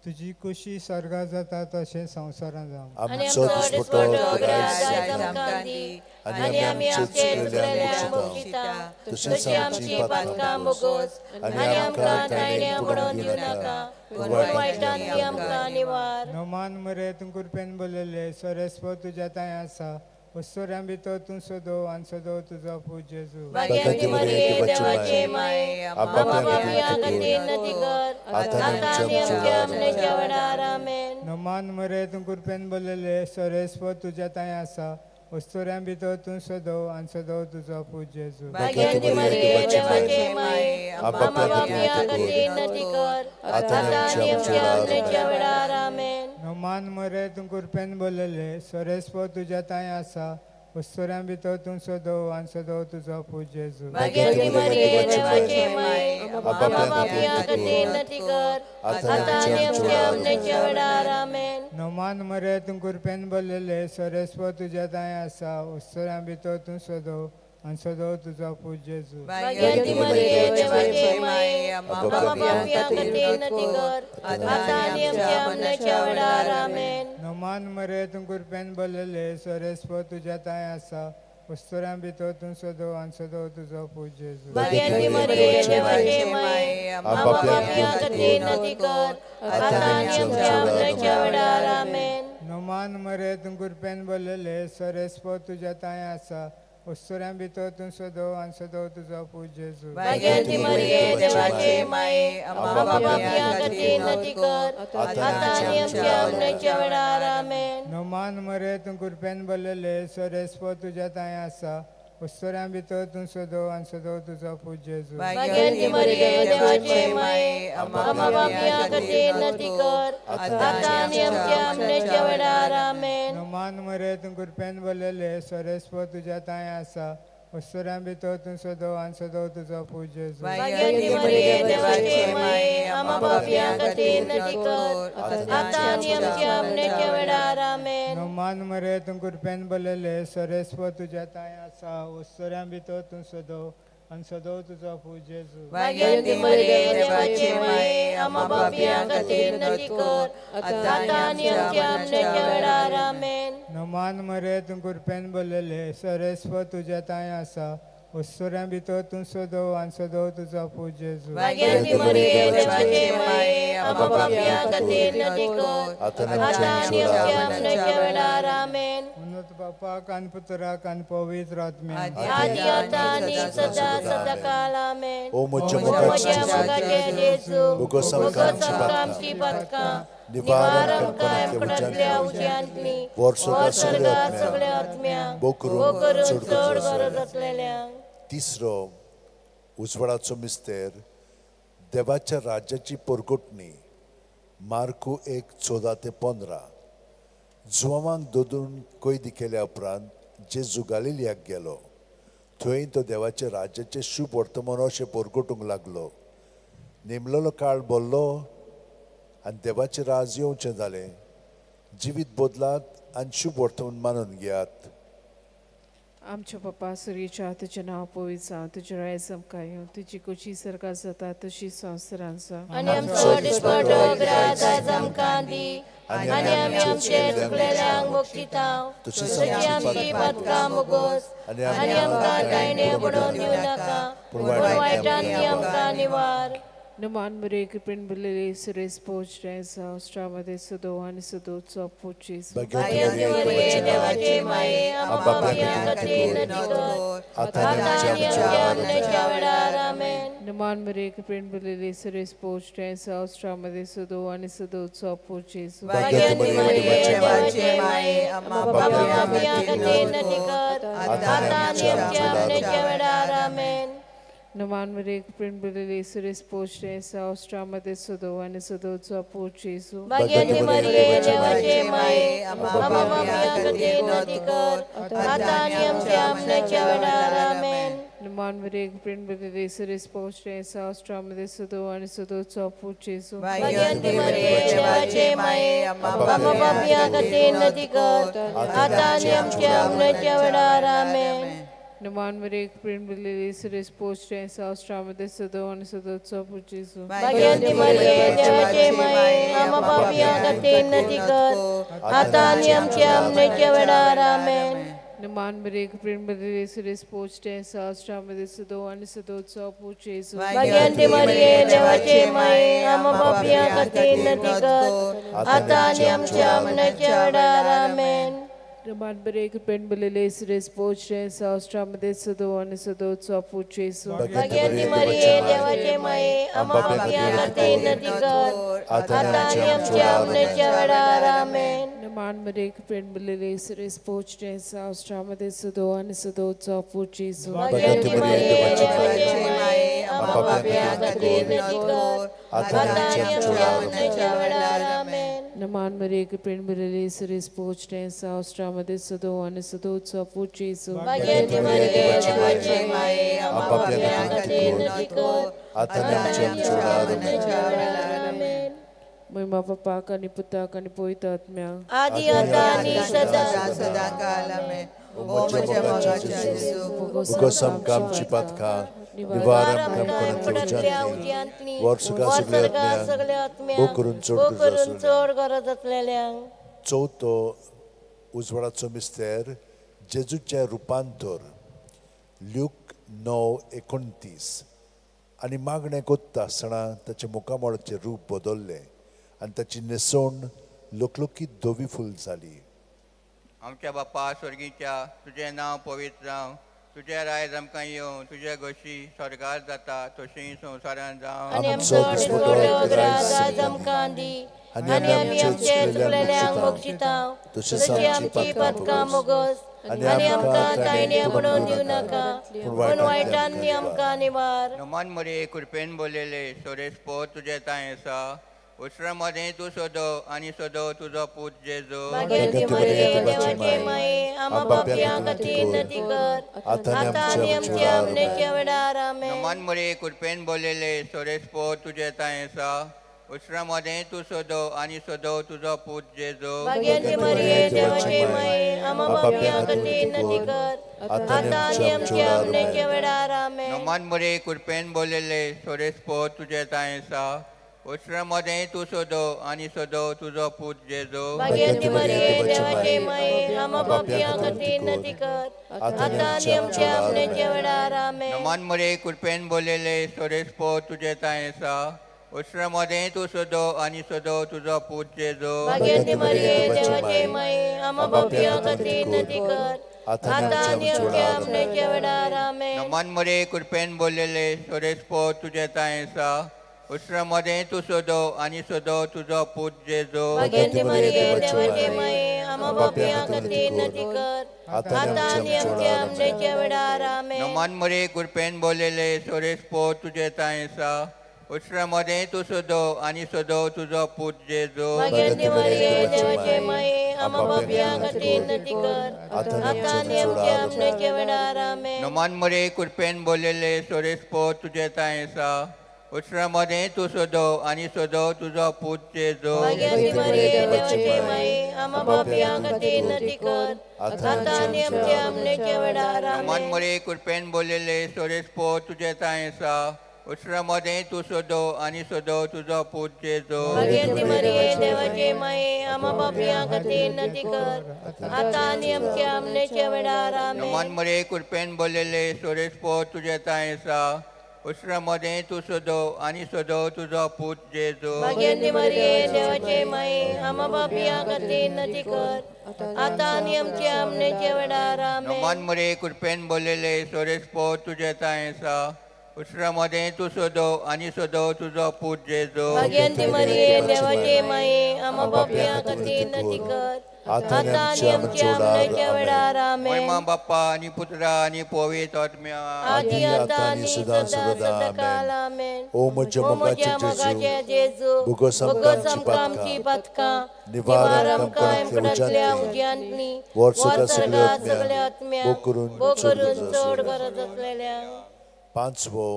तुजी खुशी स्वर्गात जाता तशें संवसारांत जावं. आमचो दिसपटो आमकां दी आनी आमी आमचे चुकलेल्यांक बक्षिता तशीच आमची पातकां बोगस आनी आमकां ताळण्या पडोवन दिवं नाका, पूण वायटांतली आमकां निवार. नमान मरे तूं कृपेन बोलले, सोरेस्पो तुज्या तांय आसा, वस्तुऱ्यां भितर तूं सदो आनी सदो तुजो पूत जेजू. भाग्यांती मरिये देवाचे माये, आमकां पापयां खातीर नती कर, आतां आनी आमच्या मरणाच्या वेळार. आमेन. नमान मरे तूं कृपेन बोलले, सोरेस्पो तुज्या तांय आसा, वस्तुऱ्यां भितर तूं सदो आनी सदो तुजो पूत जेजू. भाग्यांती मरिये देवाचे माये, आमकां पापयां खातीर नती कर, आतां आनी आमच्या मरणाच्या वेळार. आमेन. नमान मरे तूं कृपेन बोलले, सोरेस्पो तुज्या तांय आसा, वस्तुऱ्यां भितर तूं सदो आनी सदो तुजो पूत जेजू. भाग्यांती मरिये देवाचे माये, आमकां पापयां खातीर नती कर, आतां आनी आमच्या मरणाच्या वेळार. आमेन. नमान मरे तूं कृपेन बोलले, सोरेस्पो तुज्या तांय आसा, वस्तुऱ्यां भितर तूं सदो आनी सदो तुजो पूत जेजू. भाग्यांती मरिये देवाचे माये, आमकां पापयां खातीर नती कर, आतां आनी आमच्या मरणाच्या वेळार. आमेन. नमान मरे तूं कृपेन बोलले, सोरेस्पो तुज्या तांय आसा, वस्तुऱ्यां भितर तूं सदो आनी सदो तुजो पूत जेजू. भाग्यांती मरिये देवाचे माये, आमकां पापयां खातीर नती कर, आतां आनी आमच्या मरणाच्या वेळार. आमेन. नमान मरे तूं कृपेन बोलले, सोरेस्पो तुज्या तांय आसा, वस्तुऱ्यां भितर तूं सदो आनी सदो तुजो पूत जेजू. भाग्यांती मरिये देवाचे माये, आमकां पापयां खातीर नती कर, आतां आनी आमच्या मरणाच्या वेळार. आमेन. नमान मरे तूं कृपेन बोलले, सोरेस्पो तुज्या तांय आसा, वस्तुऱ्यां भितर तूं सदो आनी सदो तुजो पूत जेजू. भाग्यांती मरिये देवाचे माये, आमकां पापयां खातीर नती कर, आतां आनी आमच्या मरणाच्या वेळार. आमेन. नमान मरे तूं कृपेन बोलले, सोरेस्पो तुज्या तांय आसा, वस्तुऱ्यां भितर तूं सदो आनी सदो तुजो पूत जेजू. भाग्यवती मरिये देवाचे माये, आम्हा पापयां खातीर नती कर, आतां आनी आमच्या मरणाच्या वेळार. आमेन. नोमान मरे तूं कृपेन भरलेले, सरेस्व तुज्या तांय आसा, वस्तुऱ्यां भितर तूं सदो आनी सदो तुजो पूत जेजू. भाग्यवती मरिये देवाचे माये, आम्हा पापयां खातीर नती कर, आतां आनी आमच्या मरणाच्या वेळार. आमेन. नोमान मरे तूं कृपेन भरलेले, सरेस्व तुज्या तांय आसा, वस्तुऱ्यां भितर तूं सदो आनी सदो तुजो पूत जेजू. भाग्यवती मरिये देवाचे माये, आम्हा पापयां खातीर नती कर, आतां आनी आमच्या मरणाच्या वेळार. आमेन. उन्नत बापाक आनी पुत्राक आनी पवित्र आत्म्याक, आदी आतां आनी सदा सदा काल. आमेन. ओ म्हज्या म्हज्या मोगाचे मोगाचे जेजू, बोगोस बोगोस आमची पातकां, निवार आमकां आमकडल्या उज्यांतली, वर स्वर्गा स्वर्गा सगळ्या आत्म्यांक, भोव भोव करून करून चड चड गरज गरज असलेल्यांक. तिसरो उजवाडाचो मिस्तेर, देवाच्या राज्याची परगटणी. मार्कू 1:14 ते 15. जुवांक दोदून कैदी केल्या उपरांत जेजू गालिलियाक गेलो. थंय तो देवाच्या राज्याचें शुभ वर्तमान अशें परगटूंक लागलो. नेमलेलो काळ भरलो आनी देवाचें राज येवचें जालें. जिवीत बदलात आनी शुभ वर्तमान मानून घेयात. आमच्या पप्पा सुरीच्या, तुजें नांव पवित्र जावं, तुजें रायज आमकां येवं, तुजी खोशी सरकार जाता तशी संवसारांत जावं. आनी आमचो दिसपटो ग्रास आयज आमकां दी, आनी आमी आमचे चुकलेल्यांक मोक्षितांव, तशी आमची पातकां मोगोस, आनी आमकां तायणे पडोवन दिवं नाका, पूण वायटान आमकां निवार. नमान मरे कृपेन भरलेले, सुरेश पोच संस्ट्रामध्ये सदो आनी सदोचो पूत जेजू. भाग्यवती मरिये देवाचे माये, आम्हा पापयां खातीर नती कर, आतां आनी आमच्या मरणाच्या वेळार. आमेन. नमान मरे कृपेन भरलेले, सुरेश पोच संस्ट्रामध्ये सदो आनी सदोचो पूत जेजू. भाग्यवती मरिये देवाचे माये, आम्हा पापयां खातीर नती कर, आतां आनी आमच्या मरणाच्या वेळार. आमेन. नमान मरे कृपेन भरलेले, सुरेश पोच संस्ट्रामध्ये सदो आनी सदोचो पूत जेजू. भाग्यवती मरिये देवाचे माये, आम्हा पापयां खातीर नती कर, आतां आनी आमच्या मरणाच्या वेळार. आमेन. नमान मरे कृपेन भरलेले, सुरेश पोच संस्ट्रामध्ये सदो आनी सदोचो पूत जेजू. भाग्यवती मरिये देवाचे माये, आम्हा पापयां खातीर नती कर, आतां आनी आमच्या मरणाच्या वेळार. आमेन. नमान मरे कृपेन भरलेले, सुरेश पोच संस्ट्रामध्ये सदो आनी सदोचो पूत जेजू. भाग्यवती मरिये देवाचे माये, आम्हा पापयां खातीर नती कर, आतां आनी आमच्या मरणाच्या वेळार. आमेन. नमान मरे कृपेन भरलेले, सुरेश पोच संस्ट्रामध्ये सदो आनी सदोचो पूत जेजू. भाग्यवती मरिये देवाचे माये, आम्हा पापयां खातीर नती कर, आतां आनी आमच्या मरणाच्या वेळार. आमेन. नमान मरे कृपेन भरलेले, सुरेश पोच संस्ट्रामध्ये सदो आनी सदोचो पूत जेजू. भाग्यवती मरिये देवाचे माये, आम्हा पापयां खातीर नती कर, आतां आनी आमच्या मरणाच्या वेळार. आमेन. नमान मरे कृपेन भरलेले, सुरेश पोच संस्ट्रामध्ये सदो आनी सदोचो पूत जेजू. भाग्यवती मरिये देवाचे माये, आम्हा पापयां खातीर नती कर, आतां आनी आमच्या मरणाच्या वेळार. आमेन. नमान मरे कृपेन भरलेले, सुरेश पोच संस्ट्रामध्ये सदो आनी सदोचो पूत जेजू. भाग्यवती मरिये देवाचे माये, आम्हा पापयां खातीर नती कर, आतां आनी आमच्या मरणाच्या वेळार. आमेन. महिमा बापाक आनी पुताक आनी पवित्र आत्म्याक, आदी आतां आनी सदा सदा काल. आमेन. ओ म्हज्या मोगाच्या जेजू, बोगोस आमकां आमची पातकां, निवार आमकां आमकडल्या कोणातल्या उज्यांतली, वर स्वर्गा सगळ्या आत्म्यांक, भोव करून चड भोव गरज करून आसलेल्यांक. चड गरज असलेल्यांक. चवथो उजवाडाचो मिस्तेर, जेजूचें रुपांतर. ल्यूक 9:29. आनी मागणें कोत्ता आसतना ताचें मुखामळाचें रूप बदल्लें आनी ताची न्हेसवण लकलकीत धवी फूल जाली. आमच्या बापा स्वर्गीच्या, तुजें नांव पवित्र जावं, तुजें रायज आमकां येवं, तुजे गोशी स्वर्गार जाता तशी संवसारांत जावं. आनी आमचो दिसपटो ग्रास आयज आमकां दी, आनी आमी आमचे चुकलेल्यांक मोक्षितांव, तशी आमची पातकां मोगोस, आनी आमकां तायणे म्हणून दिवं नाका, पूण वायटान आमकां निवार. नमान मरिये कृपेन बोललेले, सोरेस पोत तुजें तांय आसा, उसरा मदें तूं सोदो आनी सोदो तुजो पूत जेजू. भाग्यवती मरिये देवाचे माये, आम्हा पापयां खातीर विनंती कर, आतां आनी आमच्या मरणाच्या वेळार. आमेन. नमन मरिये, कृपेन भरलेले, सोरेस्पो तुजे तांय आसा. उसरा मदें तूं सोदो आनी सोदो तुजो पूत जेजू. भाग्यवती मरिये देवाचे माये, आम्हा पापयां खातीर विनंती कर, आतां आनी आमच्या मरणाच्या वेळार. आमेन. नमन मरिये, कृपेन भरलेले, सोरेस्पो तुजे तांय आसा. उसरा मदें तूं सोदो आनी सोदो तुजो पूत जेजू. भाग्यवती मरिये देवाचे माये, आम्हा पापयां खातीर विनंती कर, आतां आनी आमच्या मरणाच्या वेळार. आमेन. नमन मरिये, कृपेन भरलेले, सोरेस्पो तुजे तांय आसा. उसरा मदें तूं सोदो आनी सोदो तुजो पूत जेजू. भाग्यवती मरिये देवाचे माये, आम्हा पापयां खातीर विनंती कर, आतां आनी आमच्या मरणाच्या वेळार. आमेन. नमन मरिये, कृपेन भरलेले, सोरेस्पो तुजे तांय आसा. उसरा मदें तूं सोदो आनी सोदो तुजो पूत जेजू. भाग्यवती मरिये देवाचे माये, आम्हा पापयां खातीर विनंती कर, आतां आनी आमच्या मरणाच्या वेळार. आमेन. नमन मरिये, कृपेन भरलेले, सोरेस्पो तुजे तांय आसा. उसरा मदें तूं सोदो आनी सोदो तुजो पूत जेजू. भाग्यवती मरिये देवाचे माये, आम्हा पापयां खातीर विनंती कर, आतां आनी आमच्या मरणाच्या वेळार. आमेन. नमन मरिये, कृपेन भरलेले, सोरेस्पो तुजे तांय आसा. उसरा मदें तूं सोदो आनी सोदो तुजो पूत जेजू. भाग्यवती मरिये देवाचे माये, आम्हा पापयां खातीर विनंती कर, आतां आनी आमच्या मरणाच्या वेळार. नमन आमेन. मरिये, कृपेन भरलेले, सोरेस्पो तुजे तांय आसा. उसरा मदें तूं सोदो आनी सोदो तुजो पूत जेजू. भाग्यवती मरिये देवाचे माये, आम्हा पापयां खातीर विनंती कर, आतां आनी आमच्या मरणाच्या वेळार. आमेन. नमन मरिये, कृपेन भरलेले, सोरेस्पो तुजे तांय आसा. उसरा मदें तूं सोदो आनी सोदो तुजो पूत जेजू. भाग्यवती मरिये देवाचे माये, आम्हा पापयां खातीर विनंती कर, आतां आनी आमच्या मरणाच्या वेळार. आमेन. नमन मरिये, कृपेन भरलेले, सोरेस्पो तुजे तांय आसा. उसरा मदें तूं सोदो आनी सोदो तुजो पूत जेजू. भाग्यवती मरिये देवाचे माये, आम्हा पापयां खातीर विनंती कर, आतां आनी आमच्या मरणाच्या वेळार. आमेन. महिमा बाप्पा आनी पुत्रा आनी पवित्र आत्म्या. आदी आतां आनी सदां सदांकाळ. आमेन. ओ म्हज्या ओ म्हज्या मोगाचे मोगाचे जेजू, भोगोस भोगोस आमकां आमची पातकां, निवार निवार आमकां आमकां कणकणतल्या कणकणतल्या उज्यांतली, उज्यांतली, वर वर सगळ्या सर्गा सगळ्या सगळ्या आत्म्या, आत्म्या, भोग करून भोग चड करून गरज चड आसलेल्या. गरज आसलेल्या. पांचवो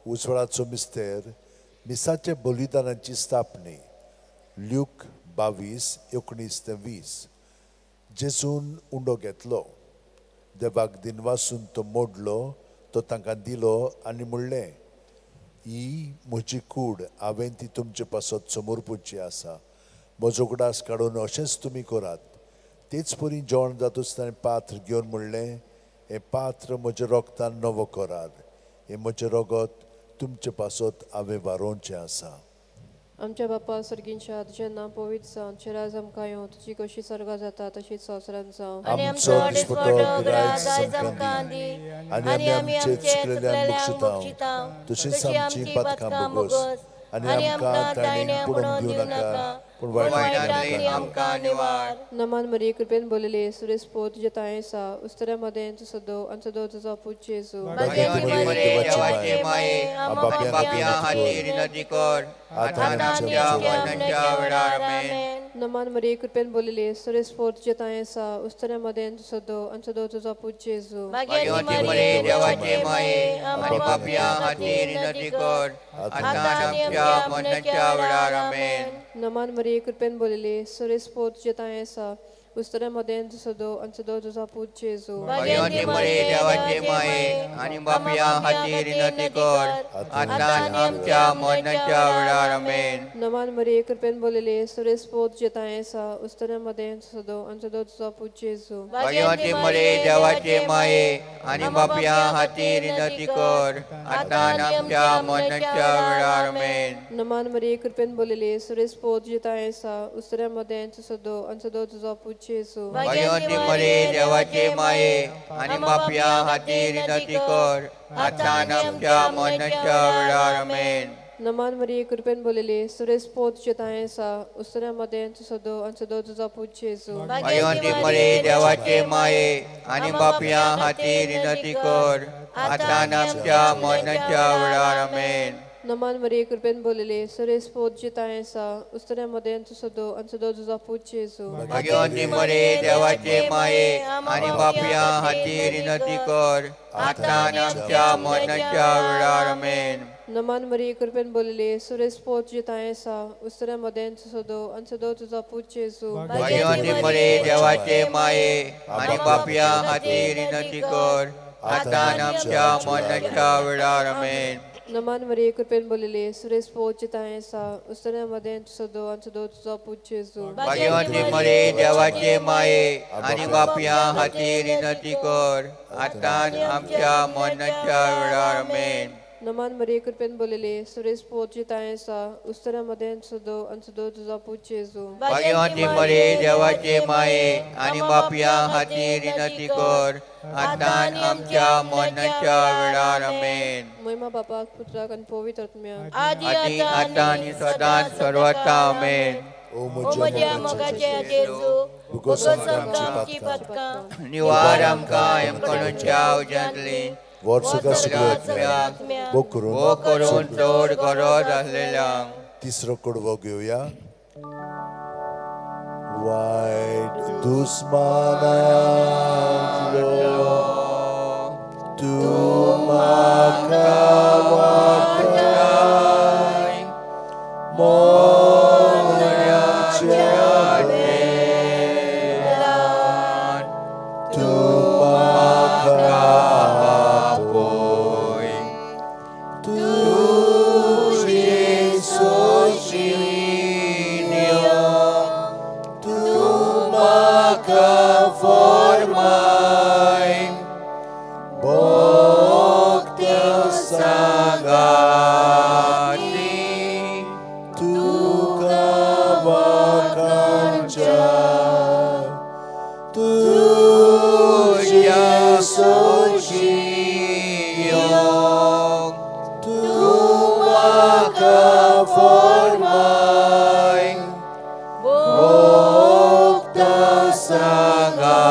उजवाडाचो मिस्तेर, मिसाचे बलिदानाची स्थापने. ल्यूक 22:19 ते 20. जेजून उंडो घेतलो, देवाक दिनवासून तो मोडलो, तो तांकां दिलो आनी म्हणलें, ही म्हजी कूड, हांवें ती तुमचे पासत समर्पूची आसा. म्हजो उगडास काडून अशेंच तुमी करात. तेच परी जेवण जातूच ताणें पात्र घेवन म्हणलें, हें पात्र म्हज्या रोगतान नवो करार, हें म्हजें रगत तुमचे पासत हांवें वारोवचें आसा. आमच्या बापा सर्गींच्या, तुजें नांव पवित्र जावं, तुजें राज आमकां येवं, तुजी कशी सर्गां जाता तशीच संवसारांत जावं. आनी आमचो दिसपटो ग्रास आयज आमकां दी, आनी आमी आमचे चुकलेल्यांक बक्षितांव, तशीच तशी आमची पातकां भोगोस, आनी आमकां ताणें पडोवन दिवं नाका, पूण पूण वायटांतली वायटांतली आमकां निवार. नमन मरिये, कृपेन भरलेले, सुरेस्पो तुजे तांय आसा. उस्तऱ्या मदें तूं सदो आनी सदो तुजो पूत जेजू. भाग्यवती मरिये मरिये देवाचे माये, आम्हा आनी पापयां खातीर विनंती कर, आतां आतां आनी आमच्या आमच्या मरणाच्या मरणाच्या वेळार. वेळार. आमेन. आमेन. नमन मरिये, कृपेन भरलेले, सुरेस्पो तुजे तांय आसा. उस्तऱ्या मदें तूं सदो आनी सदो तुजो पूत जेजू. भाग्यवती भाग्यवती मरिये मरिये देवाचे देवाचे माये, माये, आम्हा आनी पापयां पापयां खातीर खातीर विनंती विनंती कर, कर, आतां आतां आनी आनी आमच्या आमच्या मरणाच्या मरणाच्या वेळार. वेळार. आमेन. आमेन. नमन मरिये, कृपेन भरलेले, सुरेस्पो तुजे तांय आसा. उस्तऱ्या मदें तूं सदो आनी सदो तुजो पूत जेजू. भाग्यवती मरिये देवाचे माये, आनी पापयां खातीर विनंती कर, आतां आनी आमच्या मरणाच्या वेळार. आमेन. नमन मरिये, कृपेन भरलेले, सुरेस्पो तुजे तांय आसा. उस्तऱ्या मदें तूं सदो आनी सदो तुजो पूत जेजू. भाग्यवती मरिये देवाचे माये, आनी पापयां खातीर विनंती कर, आतां आनी आमच्या मरणाच्या वेळार. आमेन. नमन मरिये, कृपेन भरलेले, सुरेस्पो तुजे तांय आसा. उस्तऱ्या मदें तूं सदो आनी सदो तुजो पूत जेजू. भाग्यवती मरिये देवाचे माये, आनी पापयां खातीर विनंती कर, आतां आनी आमच्या मरणाच्या वेळार. आमेन. नमन मरिये, कृपेन भरलेले, सुरेस्पो तुजे तांय आसा. उस्तऱ्या मदें तूं सदो आनी सदो तुजो पूत जेजू. भाग्यवती मरिये देवाचे माये, आनी पापयां खातीर विनंती कर, आतां आनी आमच्या मरणाच्या वेळार. आमेन. नमान मरिये कृपेन बोलले सरेस्पोत जिताय आसा उस्तऱ्या मदें तूं सदो आनी सदो तुजो पूत जेजू. भाग्यवंती मरिये देवाचे माये आनी बापया खातीर विनंती कर आतां आनी आमच्या मरणाच्या वेळार. आमेन. नमान मरिये कृपेन बोलले सरेस्पोत जिताय आसा उस्तऱ्या मदें तूं सदो आनी सदो तुजो पूत जेजू. भाग्यवंती मरिये देवाचे माये आनी बापया खातीर विनंती कर आतां आनी आमच्या मरणाच्या वेळार. आमेन. नमान मरिये कृपेन बोलले सरेस्पोत जिताय आसा उस्तऱ्या मदें तूं सदो आनी सदो तुजो पूत जेजू. भाग्यवंती मरिये देवाचे माये आनी बापया खातीर विनंती कर आतां आनी आमच्या मरणाच्या वेळार. आमेन. नमान मरिये कृपेन बोलले सरेस्पोत जिताय आसा उस्तऱ्या मदें तूं सदो आनी सदो तुजो पूत जेजू. भाग्यवंती मरिये देवाचे माये आनी बापया खातीर विनंती कर आतां आनी आमच्या मरणाच्या वेळार. आमेन. महिमा बापाक पुत्राक आनी पवित्र आत्म्याक आदी आतां आनी सदांच सर्वथा. आमेन. ओ म्हज्या मोगाच्या जेजू, भुगोस आमकां आमची पातकां, निवार आमकां यमकणूच्या उज्यांतली, वर्सुका सगळ्या आत्म्याक भोग करून चड गरज आसलेल्यांक. तिसरो कडवो घेवया. वायट दुस्मानांतलो तूं म्हाका वाटाय, मोन्याच्या वेळार तूं म्हाका आपय. तुजी सोशिन्यो तूं म्हाका फॉर्माय, भोगत्या सांगाती तुका वाखाणच्या, तुज्या सोशियो तूं म्हाका फॉर्माय, भोगता सांगाती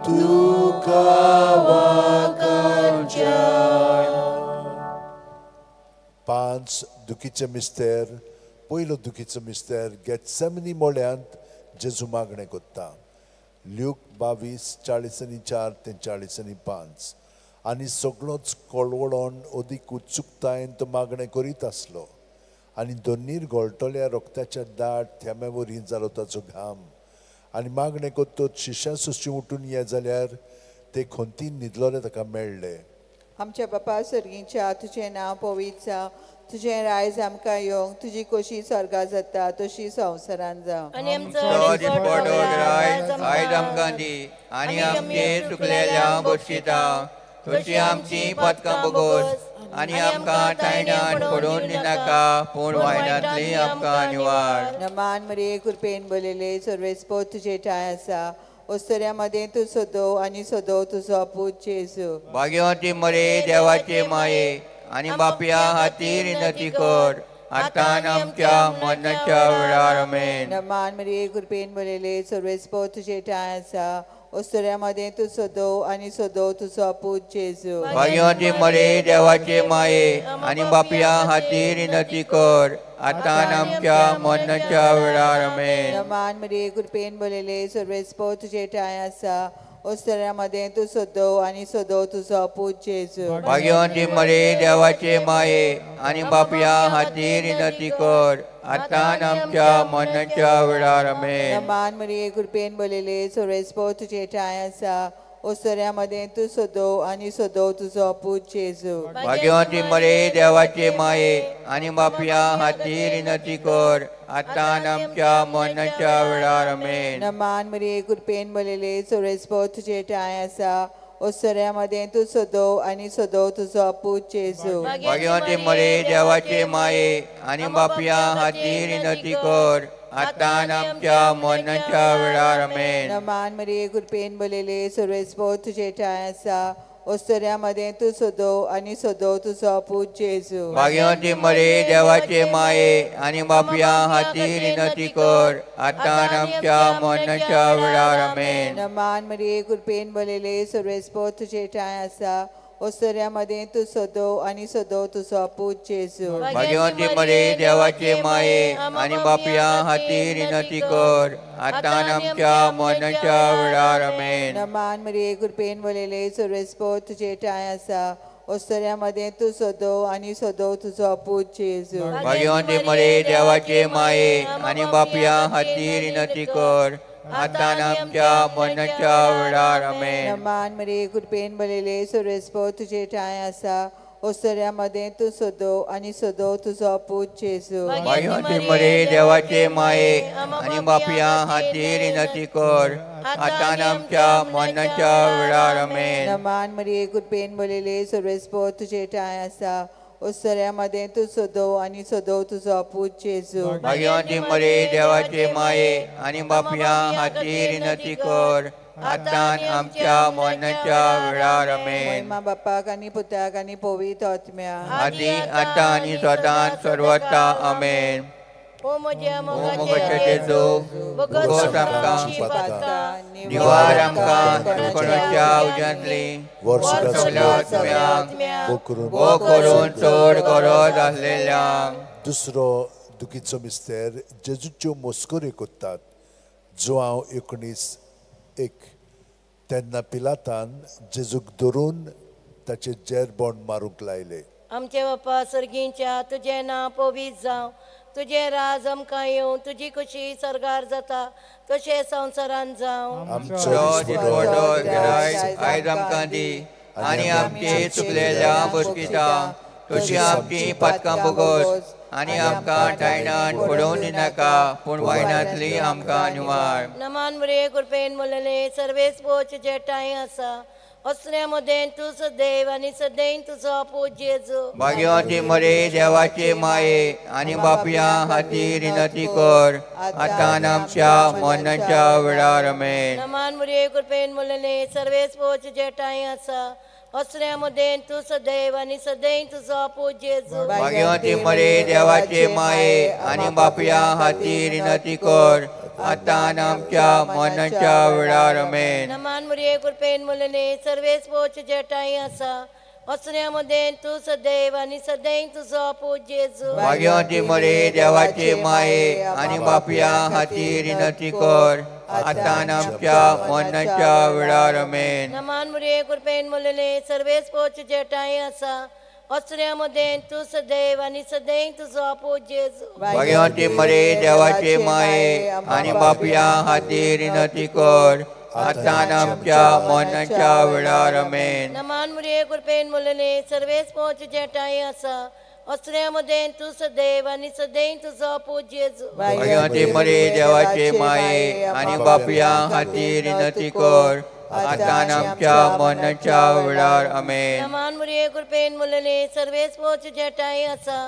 तुका वाखाणच्या. पांच दुखीचे मिस्तेर. पयलो दुखीचो मिस्तेर गेत्सेमनी मोळ्यांत जेजू मागणें कोत्ता. ल्यूक 22:44 ते 45. आनी सगळोच कळवळोन अदीक उत्सुकतायेन तो मागणें करीत आसलो आनी दोनीर गळटल्या रोगताच्या दाट थेंब्या वरी जालो ताचो घाम. आनी मागणें कोत्तोच शिश्या सुशी उठून ये जाल्यार ते खंतीन न्हिदलोले ताका मेळ्ळे. आमच्या बापा सर्गीच्या, तुजें नांव पवित्र जावं, तुजें रायज आमकां येवंक, तुजी कोशी स्वर्गा जाता तशी संवसारान जावं. आनी आमचो तो दिसपटो गिरायक आयज आमकां दी आनी आमचे चुकलेल्या बक्षिता तशी आमची पातकां बगोस आनी आमकां तायण्यान पडून दिनाका, पूण वायनांतली आमकां निवार. नमान मरिये कृपेन बोलले सर्वेस्पोत तुजे ठांय आसा, ओस्तऱ्या मदें तूं सदो आनी सदो तुजो पूत जेजू. भाग्यवंती मरिये देवाचे माये आनी बापया खातीर विनंती कर आतां आनी आमच्या मरणाच्या वेळार. आमेन. नमान मरिये कृपेन बोलले सर्वेस्पोत तुजे ठांय आसा, ओस्तऱ्या मदें तूं सदो आनी सदो तुजो पूत जेजू. भाग्यवंती मरिये देवाचे माये आनी बापया खातीर विनंती कर आतां आनी आमच्या मरणाच्या वेळार. आमेन. नमान मरिये कृपेन बोलले सर्वेस्पोत तुजे ठांय आसा, ओस्तऱ्या मदें तूं सदो आनी सदो तुजो पूत जेजू. भाग्यवंती मरिये देवाचे माये आनी बापया खातीर विनंती कर आतां आनी आमच्या मरणाच्या वेळार. आमेन. नमान मरिये कृपेन बोलले सर्वेस्पोत तुजे ठांय आसा, ओस्तऱ्या मदें तूं सदो आनी सदो तुजो पूत जेजू. भाग्यवंती मरिये देवाचे माये आनी बापया खातीर विनंती कर आतां आनी आमच्या मरणाच्या वेळार. आमेन. नमान मरिये कृपेन बोलले सर्वेस्पोत तुजे ठांय आसा, ओस्तऱ्या मदें तूं सदो आनी सदो तुजो पूत जेजू. भाग्यवंती मरिये देवाचे माये आनी बापया खातीर विनंती कर आतां आनी आमच्या मरणाच्या वेळार. आमेन. नमान मरिये कृपेन बोलले सर्वेस्पोत तुजे ठांय आसा, ओस्तऱ्या मदें तूं सदो आनी सदो तुजो पूत जेजू. भाग्यवंती मरिये देवाचे माये आनी बापया खातीर विनंती कर आतां आनी आमच्या मरणाच्या वेळार. आमेन. नमान मरिये कृपेन बोलले सर्वेस्पोत तुजे ठांय आसा, ओसऱ्या मदें तूं सदो आनी सदो तुजो पूत जेजू. भाग्यवंती मरे देवाचे माये आनी बापया हातीर विनंती कर आतां आमच्या मरणाच्या वेळार. आमेन. नमान मरिये, कृपेन भरलेले, सर्वेस्पोर तुजे ठांय आसा. ओसऱ्या मदें तूं सदो आनी सदो तुजो पूत जेजू. भाग्यवंती मरे देवाचे माये आनी बापया हातीर विनंती कर आतां आमच्या मरणाच्या वेळार. आमेन. नमान मरिये, कृपेन भरलेले, सर्वेस्पोर तुजे ठांय आसा. ओसऱ्या मदें तूं सदो आनी सदो तुजो पूत जेजू. भाग्यवंती मरे देवाचे माये आनी बापया हातीर विनंती कर आतां आमच्या मरणाच्या वेळार. आमेन. नमान मरिये, कृपेन भरलेले, सर्वेस्पोर तुजे ठांय आसा. ओसऱ्या मदें तूं सदो आनी सदो तुजो पूत जेजू. भाग्यवंती मरे देवाचे माये आनी बापया हातीर विनंती कर आतां आमच्या मरणाच्या वेळार. आमेन. महिमा बापाक आनी पुताक आनी पवित्र आत्म्याक, आदी आतां आनी सदांच सर्वता. आमेन. ओ म्हज्या ओ मोगाच्या जेजू, बोगोस आमकां, पातकां निवार आमकां कोणाच्या उज्यांतली, सगल्या आत्म्यांक, वो करून चड गरज आसलेल्यांक. दुसरो दुखीचो मिस्तेर, जेजूच्यो मस्कऱ्यो करतात. जुआंव 19:1. तेन्ना पिलातान जेजूक धरून ताचे जेरबोंड मारूंक लायले. आमचे बापा सर्गींच्या, तुजें नांव पवित्र जावं, तुजें राज आमकां येवं, तुजी खुशी सर्गार जाता तशें संवसारांत जावं. आमचो जो दिसवडो गिरायक आयज आमकां दी आनी आमची चुकलेल्या बसकिता तशी आमची पातकां बोगस आनी आमकां टायणान पडोवन दिनाका, पूण वायनांतली आमकां निवार. नमान मरिये, कृपेन भरलेले, सर्वेस्पोर तुजे ठांय आसा. असल्या मदें तूं सदैव आनी सदैव तुजो पूत जेजू. भाग्यवंती मरे देवाचे माये आनी बापया हातीर विनंती कर आतां आमच्या मरणाच्या वेळार. आमेन. नमान मरिये, कृपेन भरलेले, सर्वेस्पोर तुजे ठांय आसा. असल्या मदें तूं सदैव आनी सदैव तुजो पूत जेजू. भाग्यवंती मरे देवाचे माये आनी बापया हातीर विनंती कर आतां आमच्या मरणाच्या वेळार. आमेन. नमान मरिये, कृपेन भरलेले, सर्वेस्पोर तुजे ठांय आसा. असल्या मदें तूं सदैव आनी सदैव तुजो पूत जेजू. भाग्यवंती मरे देवाचे माये आनी बापया हातीर विनंती कर आतां आमच्या मरणाच्या वेळार. आमेन. नमान मरिये, कृपेन भरलेले, सर्वेस्पोर तुजे ठांय आसा. असल्या मदें तूं सदैव आनी सदैव तुजो पूत जेजू. भाग्यवंती मरे देवाचे माये आनी बापया हातीर विनंती कर आतां आमच्या मरणाच्या वेळार. आमेन. नमान मरिये, कृपेन भरलेले, सर्वेस्पोर तुजे ठांय आसा. असल्या मदें तूं सदैव आनी सदैव तुजो पूत जेजू. भाग्यवंती मरे देवाचे माये आनी बापया हातीर विनंती कर आतां आमच्या मरणाच्या वेळार. आमेन. नमान मरिये, कृपेन भरलेले, सर्वेस्पोर तुजे ठांय आसा.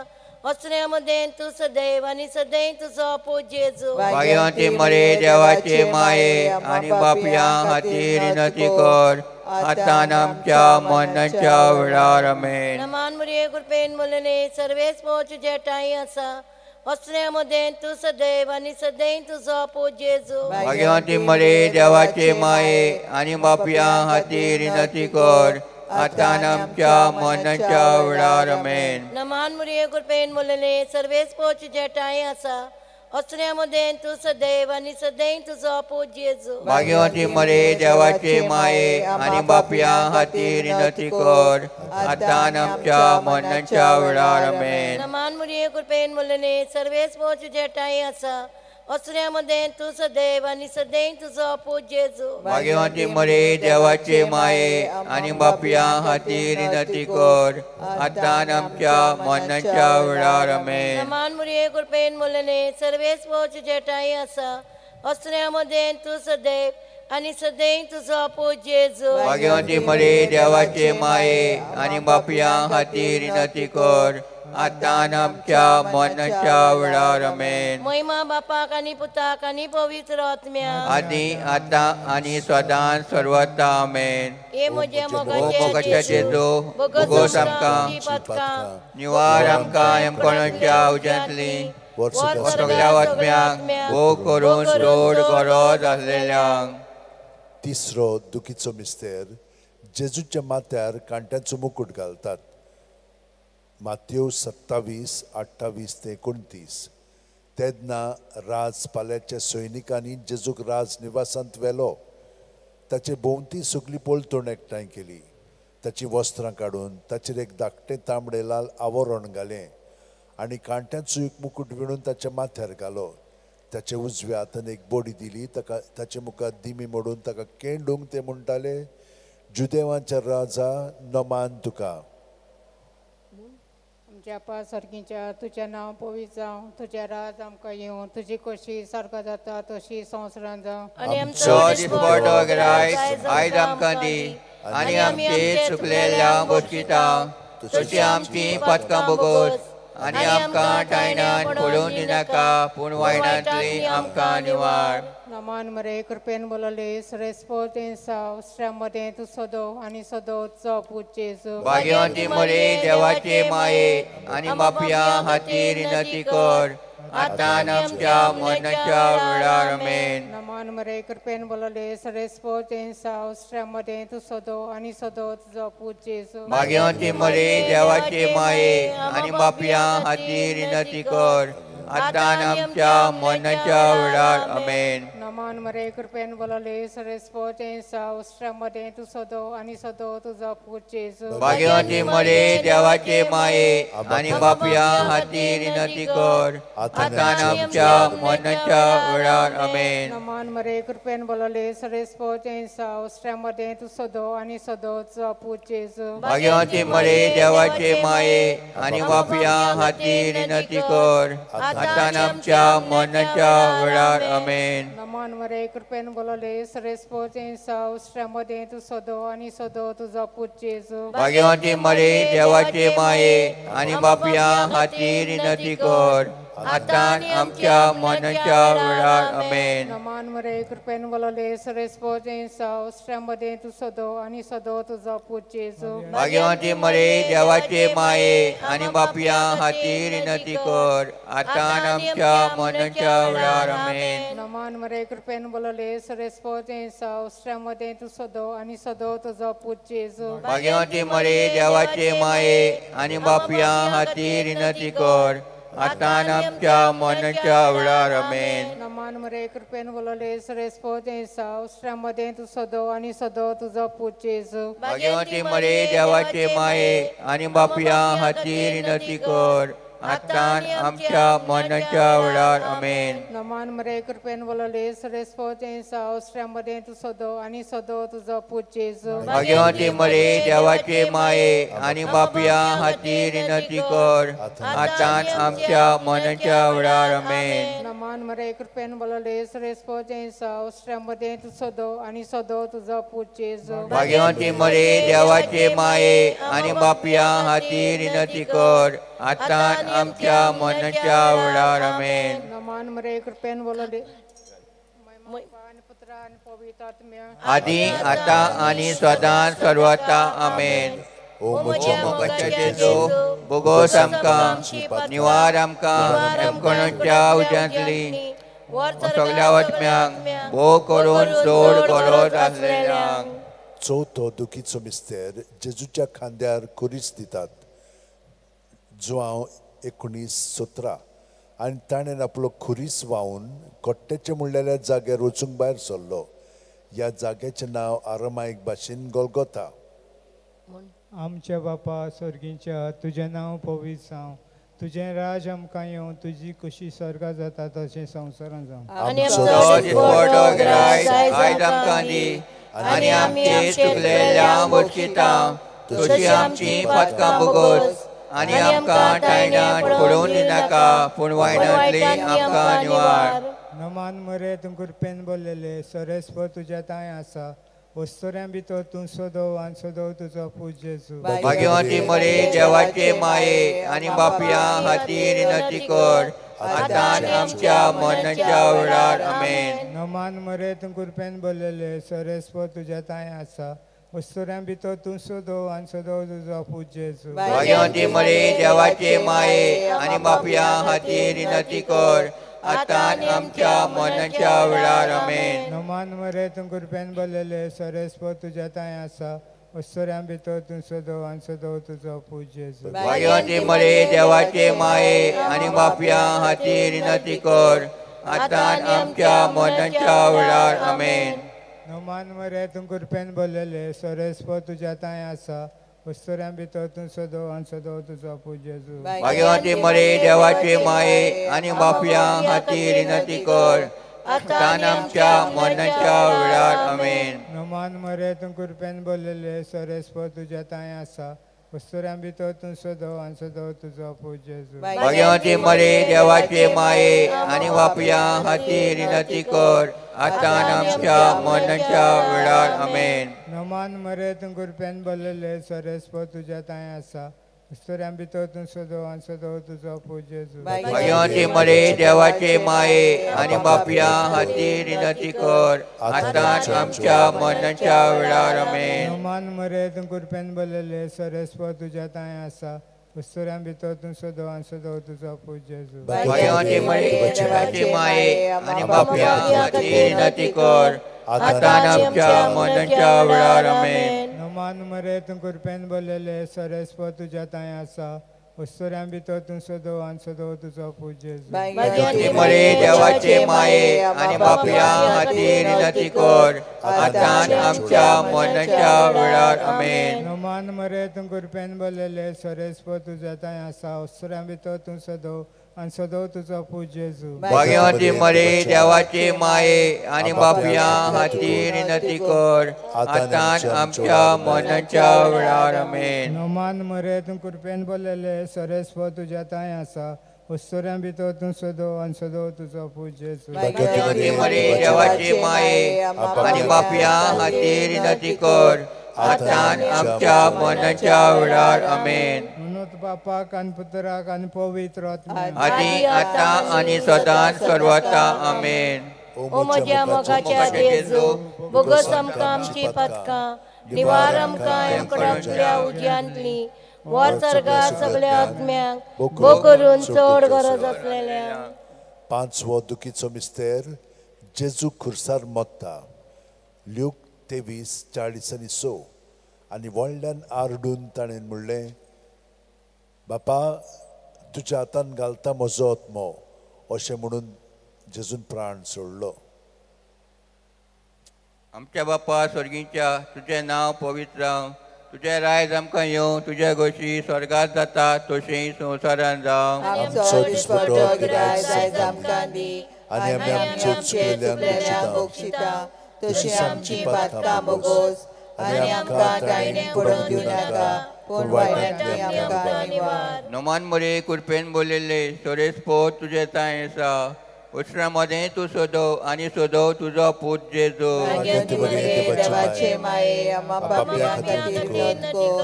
असल्या मदें तूं सदैव आनी सदैव तुजो पूत जेजू. भाग्यवंती मरे देवाचे माये आनी बापया हातीर विनंती कर आतां आमच्या मरणाच्या वेळार. आमेन. नमान मरिये, कृपेन भरलेले, सर्वेस्पोर तुजे ठांय आसा. असल्या मदें तूं सदैव आनी सदैव तुजो पूत जेजू. भाग्यवंती मरे देवाचे माये आनी बापया हातीर विनंती कर आतां आमच्या मरणाच्या वेळार. आमेन. नमान मरिये, कृपेन भरलेले, सर्वेस्पोर तुजे ठांय आसा. असल्या मदें तूं सदैव आनी सदैव तुजो पूत जेजू. भाग्यवंती मरे देवाचे माये आनी बापया हातीर विनंती कर आतां आमच्या मरणाच्या वेळार. आमेन. नमान मरिये, कृपेन भरलेले, सर्वेस्पोर तुजे ठांय आसा. असल्या मदें तूं सदैव आनी सदैव तुजो पूत जेजू. भाग्यवंती मरे देवाचे माये आनी बापया हातीर विनंती कर आतां आमच्या मरणाच्या वेळार. आमेन. नमान मरिये, कृपेन भरलेले, सर्वेस्पोर तुजे ठांय आसा. असल्या मदें तूं सदैव आनी सदैव तुजो पूत जेजू. भाग्यवंती मरे देवाचे माये आनी बापया खातीर विनंती कर आतां आमच्या मरणाच्या वेळार. आमेन. महिमा बापाक आनी पुताक आनी पवित्र आत्म्याक, आनी आतां आनी सदां सर्वता. आमेन. हे म्हज्या ओ मोगाच्या जेजू, बोगोस आमकां, निवार आमकां यमकोणाच्या उज्यांतली, सगल्या आत्म्यांक भोग करून चड गरज आसलेल्यांक. तिसरो दुखीचो मिस्तेर, जेजूच्या माथ्यार कांट्यांचो मुकूट घालतात. मातेव 27:28-29. तेन्ना राजपाल्याच्या सैनिकांनी जेजूक राजनिवासांत व्हेलो. ताचे भोंवती सगली पलतण एकठांय केली. ताची वस्त्रां काडून ताचेर एक धाकटें तांबडे लाल आवरण घालें आनी कांट्यांचो एक मुकूट विणून ताच्या माथ्यार घालो. ताच्या उजव्या हातान एक बडी दिली. ताका ताचे मुखार दिमी मोडून ताका केंडूंक ते म्हणटाले, जुदेवांच्या राजा नमान तुका. आमच्या आपा सारकीच्या तुजें नांव पवित्र जावं, तुजें राज आमकां येवं, तुजी कशी सारको जाता तशी संवसारांत जावं. आनी आमचो दिसपटो गिरायक आयज आमकां दी आनी आमचे चुकलेल्या बोगशिता तशी आमची पातकां बोगोस आनी आमकां टायणान पडोवन दिनाका पूण वायणांतली आमकां निवार. नमान मरे कृपेन बोलले सरेस्पोत साव मदें तूं सदो आनी सदो पूत जेजू. भाग्यवंती मरे देवाचे माये आनी बापया हातीर विनंती कर आतां आमच्या मरणाच्या वेळार. आमेन. नमान मरे कृपेन बोलले सरेस्पोत साव मदें तूं सदो आनी सदो तुजो पूत जेजू. भाग्यवंती मरे देवाचे माये आनी बापया हातीर विनंती कर आतां आमच्या मरणाच्या वेळार. आमेन. नमान मरे कृपेन बोलले सरेस्पोत साव मदें तूं सदो आनी सदो तुजो पूत जेजू. भाग्यवंती मरे देवाचे माये आनी बापया हातीर विनंती कर आतां आमच्या मरणाच्या वेळार. आमेन. नमान मरे कृपेन बोलले सरेस्पोत साव मदें तूं सदो आनी सदो तुजो पूत जेजू. भाग्यवंती मरे देवाचे माये आनी बापया हातीर विनंती कर आतां आमच्या मरणाच्या वेळार. आमेन. नमान मरे कृपेन बोलले सरेस्पोत साव मदें तूं सदो आनी सदो तुजो पूत जेजू. भाग्यवंती मरे देवाचे माये आनी बापया हातीर विनंती कर आतां आमच्या मरणाच्या वेळार. आमेन. नमान मरे कृपेन बोलले सरेस्पोत साव मदें तूं सदो आनी सदो तुजो पूत जेजू. भाग्यवंती मरे देवाचे माये आनी बापया हातीर विनंती कर आतां आमच्या मरणाच्या वेळार. आमेन. नमान मरे कृपेन बोलले सरेस्पोत साव मदें तूं सदो आनी सदो तुजो पूत जेजू. भाग्यवंती मरे देवाचे माये आनी बापया हातीर विनंती कर आतां आमच्या मरणाच्या वेळार. आमेन. नमान मरे कृपेन बोलले सरेस्पोत साव मदें तूं सदो आनी सदो तुजो पूत जेजू. भाग्यवंती मरे देवाचे माये आनी बापया हातीर विनंती कर आतां आमच्या मरणाच्या वेळार. आमेन. नमान मरे कृपेन बोलले सरेस्पोत साव मदें तूं सदो आनी सदो तुजो पूत जेजू. भाग्यवंती मरे देवाचे माये आनी बापया हातीर विनंती कर आतां आमच्या मरणाच्या वेळार. आमेन. नमान मरे कृपेन बोलले सरेस्पोत साव मदें तूं सदो आनी सदो तुजो पूत जेजू. भाग्यवंती मरे देवाचे माये आनी बापया हातीर विनंती कर आतां आमच्या मरणाच्या वेळार. आमेन. नमान मरे कृपेन बोलले आदी आतां आनी सदां सर्वता. आमेन. ओ म्हज्या जेजू बोगोस आमकां निवार आमकां एमकोणाच्या उज्यांतली सगल्या वचम्यांक भोव करून चड गरज आसलेल्यांक. चवथो दुखीचो मिस्तेर जेजूच्या खांद्यार खुरीस दितात. जुआंव 19:17. आनी ताणें आपलो खुरीस व्हांवून कट्ट्याचे म्हणलेल्या जाग्यार वचूंक भायर सरलो. ह्या जाग्याचें नांव आरमायक भाशेन गोलगोता. आमच्या बापा सर्गीच्या तुजें नांव पवित्र जावं, तुजें राज आमकां येवं, तुजी कशी स्वर्गा जाता तशें संवसारांत जावं. आमचो दिसवडो गिरायक आयज आमकां दी आनी आमचे चुकलेल्या बोगशिता तशी आमची पातकां बोगोस आनी आमकां टायणान पडोवन दिनाका पूण वायणांतली आमकां निवार. नमान मरे तूं कृपेन बोललेले सरेस्पर तुज्या तांय आसा, वस्तुऱ्यां भितर तूं सदो आनी सदो तुजो पूत जेजू. भाग्यवंती मरे देवाचे माये आनी बापया हातीर विनंती कर आतां आमच्या मरणाच्या वेळार. आमेन. नमान मरे तूं कृपेन बोललेले सरेस्पर तुज्या तांय आसा, वस्तुऱ्यां भितर तूं सदो आनी सदो तुजो पूत जेजू. भाग्यवंती मरे देवाचे माये आनी बापया हातीर विनंती कर आतां आमच्या मरणाच्या वेळार. आमेन. नमान मरे तूं कृपेन बोललेले सरेस्पर तुज्या तांय आसा, अस्तुऱ्यां भितर तूं सदो आनी सदो तुजो पूत जेजू. भाग्यवंती मरे देवाचे माये आनी बापया खातीर विनंती कर आतां आनी आमच्या मरणाच्या वेळार. आमेन. नोमान मरे तूं कृपेन भरलेले, सोरेस्पो तुज्या तांय आसा, अस्तुऱ्यां भितर तूं सदो आनी सदो तुजो पूत जेजू. भाग्यवंती मरे देवाचे माये आनी बापया खातीर विनंती कर आतां आमच्या मरणाच्या वेळार. आमेन. नोमान मरे तूं कृपेन भरलेले, सोरेस्पो तुज्या तांय आसा, अस्तुऱ्यां भितर तूं सदो आनी सदो तुजो पूत जेजू. भाग्यवंती मरे देवाचे माये आनी बापया खातीर विनंती कर आतां आमच्या मरणाच्या वेळार. आमेन. नोमान मरे तूं कृपेन भरलेले, सोरेस्पो तुज्या तांय आसा, अस्तुऱ्यां भितर तूं सदो आनी सदो तुजो पूत जेजू. भाग्यवंती मरे देवाचे माये आनी बापया खातीर विनंती कर आतां आमच्या मरणाच्या वेळार. आमेन. नोमान मरे तूं कृपेन भरलेले, सोरेस्पो तुज्या तांय आसा, अस्तुऱ्यां भितर तूं सदो आनी सदो तुजो पूत जेजू. भाग्यवंती मरे देवाचे माये आनी बापया खातीर विनंती कर आतां आमच्या मरणाच्या वेळार. आमेन. नोमान मरे तूं कृपेन भरलेले, सोरेस्पो तुज्या तांय आसा, अस्तुऱ्यां भितर तूं सदो आनी सदो तुजो पूत जेजू. भाग्यवंती मरे देवाचे माये आनी बापया खातीर विनंती कर आतां आमच्या मरणाच्या वेळार. आमेन. नोमान मरे तूं कृपेन भरलेले, सोरेस्पो तुज्या तांय आसा, अस्तुऱ्यां भितर तूं सदो आनी सदो तुजो पूत जेजू. भाग्यवंती मरे देवाचे माये आनी बापया खातीर विनंती कर आतां आमच्या मरणाच्या वेळार. आमेन. नोमान मरे तूं कृपेन भरलेले, सोरेस्पो तुज्या तांय आसा, अस्तुऱ्यां भितर तूं सदो आनी सदो तुजो पूत जेजू. भाग्यवंती मरे देवाचे माये आनी बापया खातीर विनंती कर आतां आमच्या मरणाच्या वेळार. आमेन. म्हणून बापाक आनी पुत्राक आनी पवित्र आत्म्याक आदी आतां आनी सदां सर्वता. आमेन. ओ म्हज्या मोगाच्या जेजू, बोगस आमकां आमची पातकां, निवार आमकां यमकडांतल्या उज्यांतली, वर सर्गा सगळ्या आत्म्यांक भो करून चड गरज आसलेल्या. पांचवो दुखीचो मिस्तेर, जेजू खुर्सार मोत्ता. ल्यूक 23:46. आनी व्हडल्यान आरडून ताणें म्हणलें, बापा तुज्या हातान घालता म्हजो आत्मो, अशें म्हणून जेजून प्राण सोडलो. आमच्या बापा स्वर्गीच्या, तुजें नांव पवित्र जावं, तुजें रायज आमकां येवं, तुजे गोशी स्वर्गात जाता तशें संवसारांत जावं. आमचो दिसपट्टो गिरायक आयज आमकां दी आनी आमी आमचे चुकलेल्यांक बक्षिता तशी आमची पातकां बोगोस आनी आमकां ताणें पडून दिवं नाका, पूण वायटांतली आमकां निवार. नोमान मरे कृपेन बोलिल्ले, सोरेस्पो तुजें तांय आसा, उसरा मदें तूं सोदो आनी सोदो तुजो पूत जेजू. भाग्यवंती मरे देवाचे माये आम्हा पापयां खातीर विनंती कर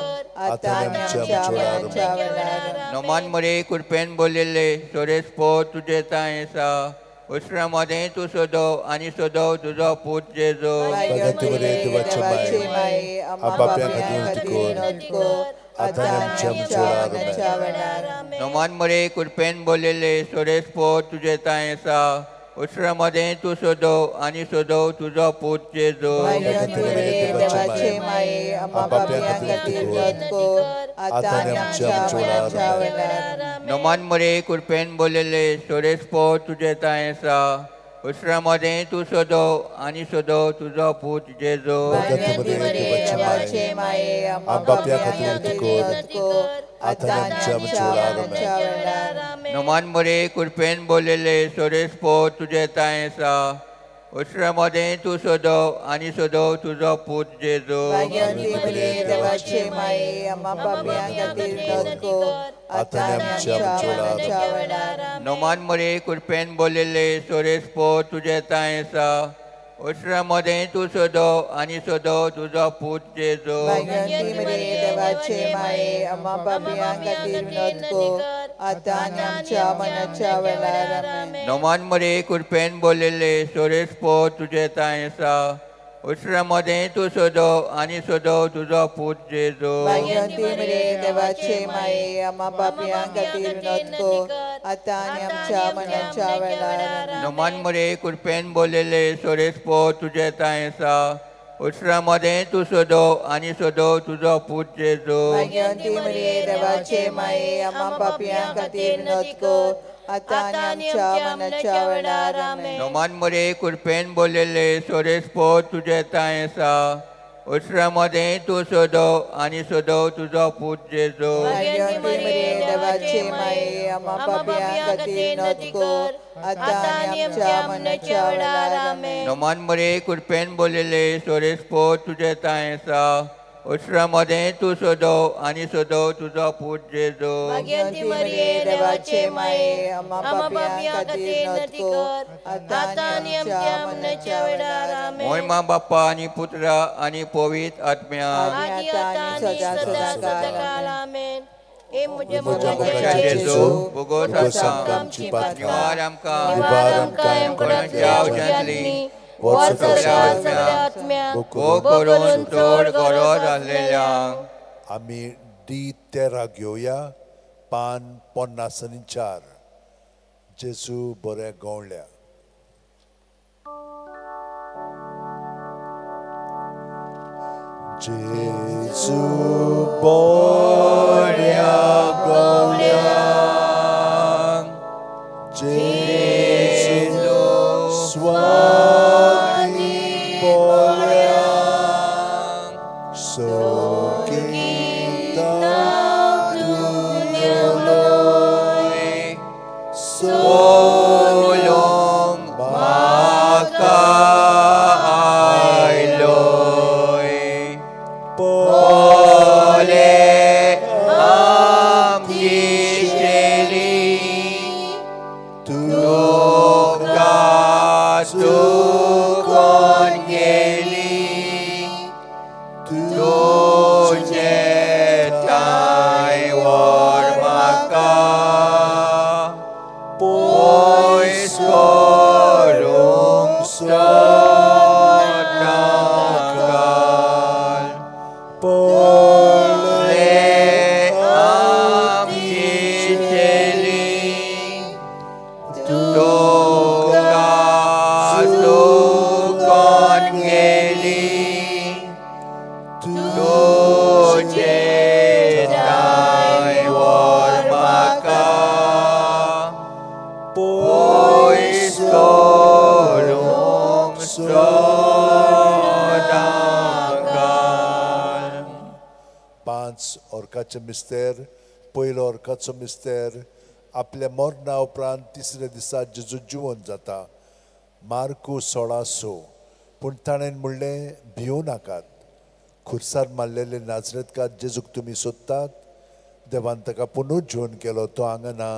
आतां आनी आमच्या मरणाच्या वेळार. नोमान मरे कृपेन बोलिल्ले, सोरेस्पो तुजें तांय आसा, उसरा मदें तूं सोदो आनी सोदो तुजो पूत जेजू. भाग्यवंती मरे देवाचे माये आम्हा पापयां खातीर विनंती कर आतां आनी आमच्या मरणाच्या वेळार. नोमान मरे कृपेन बोलिल्ले, सोरेस्पो तुजें तांय आसा, उसरा मदें तूं सोदो आनी सोदो तुजो पूत जेजू. भाग्यवंती मरे देवाचे माये आम्हा पापयां खातीर विनंती कर आतां आनी आमच्या मरणाच्या वेळार. नोमान मरे कृपेन बोलिल्ले, सोरेस्पो तुजें तांय आसा, उसरा मदें तूं सोदो आनी सोदो तुजो पूत जेजू. भाग्यवंती मरे देवाचे माये आम्हा पापयां खातीर विनंती कर आतां आनी आमच्या मरणाच्या वेळार. नोमान मरे कृपेन बोलिल्ले, सोरेस्पो तुजें तांय आसा, उसरा मदें तूं सोदो आनी सोदो तुजो पूत जेजू. भाग्यवंती मरे देवाचे माये आम्हा पापयां खातीर विनंती कर आतां आनी आमच्या मरणाच्या वेळार. नोमान मरे कृपेन बोलिल्ले, सोरेस्पो तुजें तांय आसा, उसरा मदें तूं सोदो आनी सोदो तुजो पूत जेजू. भाग्यवंती मरे देवाचे माये आम्हा पापयां खातीर विनंती कर आतां आनी आमच्या मरणाच्या वेळार. आमेन. नोमान मरे कृपेन बोलिल्ले, सोरेस्पो तुजें तांय आसा, उसरा मदें तूं सोदो आनी सोदो तुजो पूत जेजू. भाग्यवंती मरे देवाचे माये आम्हा पापयां खातीर विनंती कर आतां आनी आमच्या मरणाच्या वेळार. नोमान मरे कृपेन बोलिल्ले, सोरेस्पो तुजें तांय आसा, उसरा मदें तूं सोदो आनी सोदो तुजो पूत जेजू. भाग्यवंती मरिये देवाचे माये, आम्हा पापयां खातीर विनोद कर, आतां आनी आमच्या मरणाच्या वेळार. आमेन. नोमान मरे कृपेन बोललेले सोरेस्पो तुजे तांय आसा. उसरा मदें तूं सोदो आनी सोदो तुजो पूत जेजू. भाग्यवंती मरिये देवाचे माये, आम्हा पापयां खातीर विनोद कर, आतां आनी आमच्या मरणाच्या वेळार. आमेन. नोमान मरे कृपेन बोललेले सोरेस्पो तुजे तांय आसा. उसरा मदें तूं सोदो आनी सोदो तुजो पूत जेजू. भाग्यवंती मरिये देवाचे माये, आम्हा पापयां खातीर विनोद कर, आतां आनी आमच्या मरणाच्या वेळार. आमेन. मोयमा बाप्पा आनी पुत्रा आनी पवित्र आत्म्या. आनी आतां आनी सदां सदां काल. आमेन. हे म्हज्या म्हज्या मोगाच्या मोगाच्या जेजू, जेजू, बोगोस बोगोस आमकां, आमकां आमची पातकां निवार आमकां, निवार आमकां कोणाच्या यमकडांतली, वर सगळ्या आत्म्या, भोग करून चड गरज आसलेल्या. आमी डी 13 घेवया, पान 54. जेजू बऱ्या गवळ्या. जेजू बऱ्या गवळ्या, जेजू स्वाती बऱ्या, सोकिता तुजेलोय, सोलोंग म्हाका आयलोय. पोले आमची शेली, तुका चुकोन गेली, तुजे ठांय व्हर म्हाका, पयस करूंक सदांकाल. पोले आमची शेली, तुका चुकोन गेली, तुजे ठांय व्हर म्हाका, पयस करूंक सदांकाल. 5 ऑर्काचे मिस्तेर. पयलो ऑर्काचो मिस्तेर, आपल्या मरणा उपरांत तिसऱ्या दिसा जेजू जिवन जाता. मार्कू 16:6. पूण ताणें म्हणलें, भिवू नाकात, खुर्सार मारलेले नाजरेतकार जेजूक तुमी सोदतात. देवान ताका पुनू जिवन केलो, तो हांगा ना,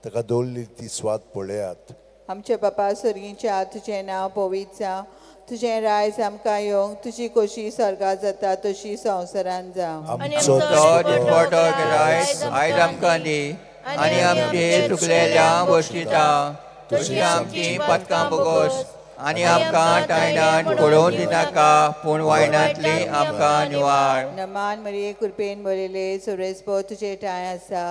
ताका दवरली ती स्वाद पळयात. आमच्या बापा सर्गीच्या, तुजें नांव पवित्र जावं, तुजें रायज आमकां येवंक, तुजी कोशी स्वर्गात जाता तशी संवसारांत जावं. आमचो तो दिसपटो गिरायक आयज आमकां दी, आनी आमचे चुकलेल्या गोश्टीता तशी आमची पातकां बोगोस, आनी आमकां टायणान पडोवन दिनाका, पूण वायणांतली आमकां निवार. नमान मरिये कृपेन भरिल्ले, सुरेस्पो तुजे ठांय आसा.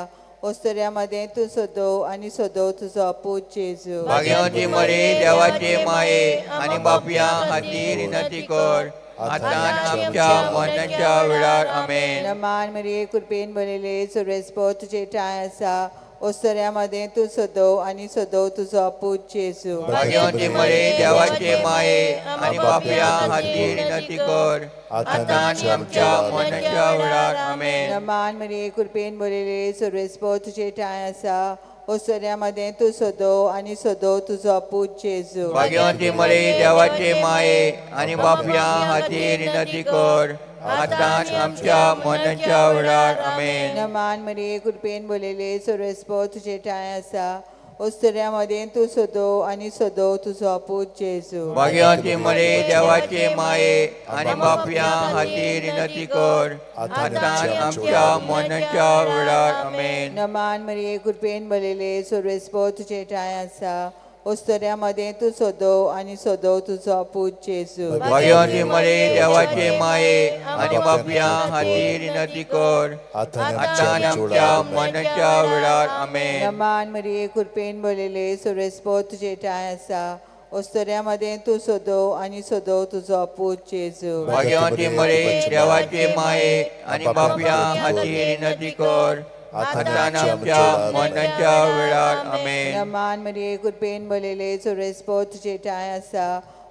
ओस्तऱ्या मदें तूं सोदो आनी सोदो तुजो पूत जेजू. भाग्यवंती मरे देवाचे माये आनी बापया खातीर विनंती कर, आतां आमच्या मरणाच्या वेळार. आमेन. नमान मरिये कृपेन भरिल्ले, सुरेस्पो तुजे ठांय आसा. ओस्तऱ्या मदें तूं सोदो आनी सोदो तुजो पूत जेजू. भाग्यवंती मरे देवाचे माये आनी बापया खातीर विनंती कर, आतां आमच्या मरणाच्या वेळार. आमेन. नमान मरिये कृपेन भरिल्ले, सुरेस्पो तुजे ठांय आसा. ओस्तऱ्या मदें तूं सोदो आनी सोदो तुजो पूत जेजू. भाग्यवंती मरे देवाचे माये आनी बापया खातीर विनंती कर, आतां आमच्या मरणाच्या वेळार. आमेन. नमान मरिये कृपेन भरिल्ले, सुरेस्पो तुजे ठांय आसा. ओस्तऱ्या मदें तूं सोदो आनी सोदो तुजो पूत जेजू. भाग्यवंती मरे देवाचे माये आनी बापया खातीर विनंती कर, आतां आमच्या मरणाच्या वेळार. आमेन. नमान मरिये कृपेन भरिल्ले, सुरेस्पो तुजे ठांय आसा. ओस्तऱ्या मदें तूं सोदो आनी सोदो तुजो पूत जेजू. भाग्यवंती मरे देवाचे माये आनी बापया खातीर विनंती कर, आतां आमच्या मरणाच्या वेळार. आमेन. नमान मरिये कृपेन भरिल्ले, सुरेस्पो तुजे ठांय आसा. ओस्तोऱ्या मदें तूं सदो आनी सदो तुजो पूत जेजू. भाग्यवंती मरे देवाचे माये आनी बापया खातीर विनंती कर आतां आमच्या मरणाच्या वेळार. आमेन. नमान मरिये कृपेन भरलेले सर्वेस्पोर तुजे ठांय आसा.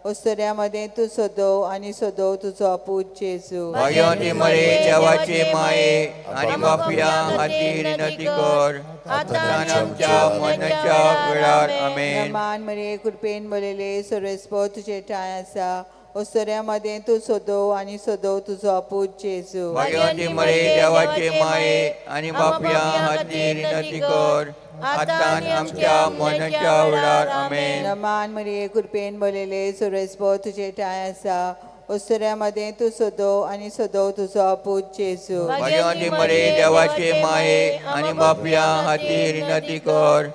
ओस्तोऱ्या मदें तूं सदो आनी सदो तुजो पूत जेजू. भाग्यवंती मरे देवाचे माये आनी बापया खातीर विनंती कर आतां आमच्या मरणाच्या वेळार. आमेन. नमान मरिये कृपेन भरलेले सर्वेस्पोर तुजे ठांय आसा. ओस्तोऱ्या मदें तूं सदो आनी सदो तुजो पूत जेजू. भाग्यवंती मरे देवाचे माये आनी बापया खातीर विनंती कर आतां आमच्या मरणाच्या वेळार. आमेन. नमान मरिये कृपेन भरलेले सर्वेस्पोर तुजे ठांय आसा. ओस्तोऱ्या मदें तूं सदो आनी सदो तुजो पूत जेजू. भाग्यवंती मरे देवाचे माये आनी बापया खातीर विनंती कर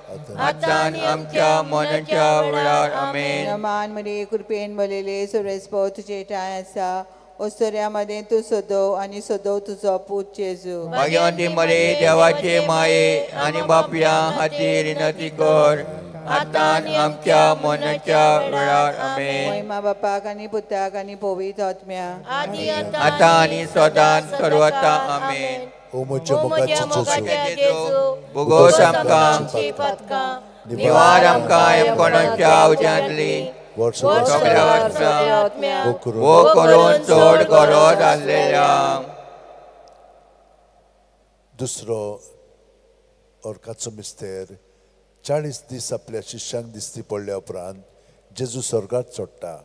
आतां आमच्या मरणाच्या वेळार. आमेन. नमान मरिये कृपेन भरलेले सर्वेस्पोर तुजे ठांय आसा. ओस्तोऱ्या मदें तूं सदो आनी सदो तुजो पूत जेजू. भाग्यवंती मरे देवाचे माये आनी बापया खातीर विनंती कर आतां आमच्या मरणाच्या वेळार. आमेन. महिमा बापाक आनी पुताक आनी पवित्र आत्म्याक, आतां आनी सदां सर्वता. आमेन. ओ म्हज्या मोगाचे जेजू, भोगोस आमकां, निवार आमकां यमकोणाच्या उज्यांतली सगळ्या वर्सां वो करून चड गरज आसलेल्या. दुसरो ओरकाचो मिस्तेर 40 दीस आपल्या शिष्यांक दिसती पडल्या उपरांत जेजू स्वर्गात चडटा.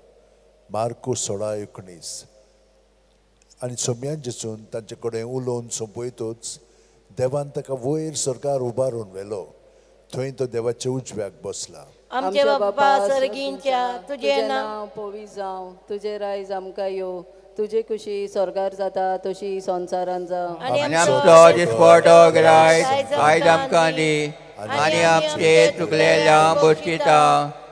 मार्कू 16:19. आनी सोम्यान जेजून तांचे कडेन उलोवन सोंपयतूच देवान ताका वयर स्वर्गार उबारून व्हेलो. थंय तो देवाच्या उजव्याक बसला. आमच्या बापा सर्गींच्या तुजें नांव पवित्र जावं, तुजें रायज आमकां येवं, तुजे खुशी स्वर्गार जाता तशी संवसारान जावं. आनी आमचो दिसपटो गिरायक आयज आमकां दी आनी आमचे चुकलेल्या बसकिता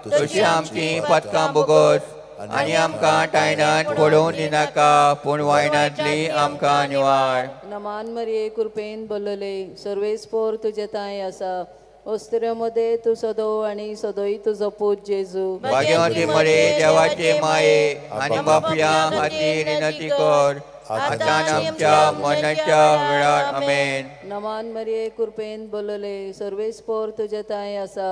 तशी आमची पदकां भोगोस आनी आमकां टायनान पडोवन दिनाका पूण वायनांतली आमकां निवार. नमान मरिये कृपेन भरलेले सर्वेस्पोर तुजे ठांय आसा. ओस्तोऱ्या मदें तूं सदो आनी सदोय तुजो पूत जेजू. भाग्यवंती मरे देवाचे माये आनी बापया खातीर विनंती कर आतां आमच्या मरणाच्या वेळार. आमेन. नमान मरिये कृपेन भरलेले सर्वेस्पोर तुजे ठांय आसा.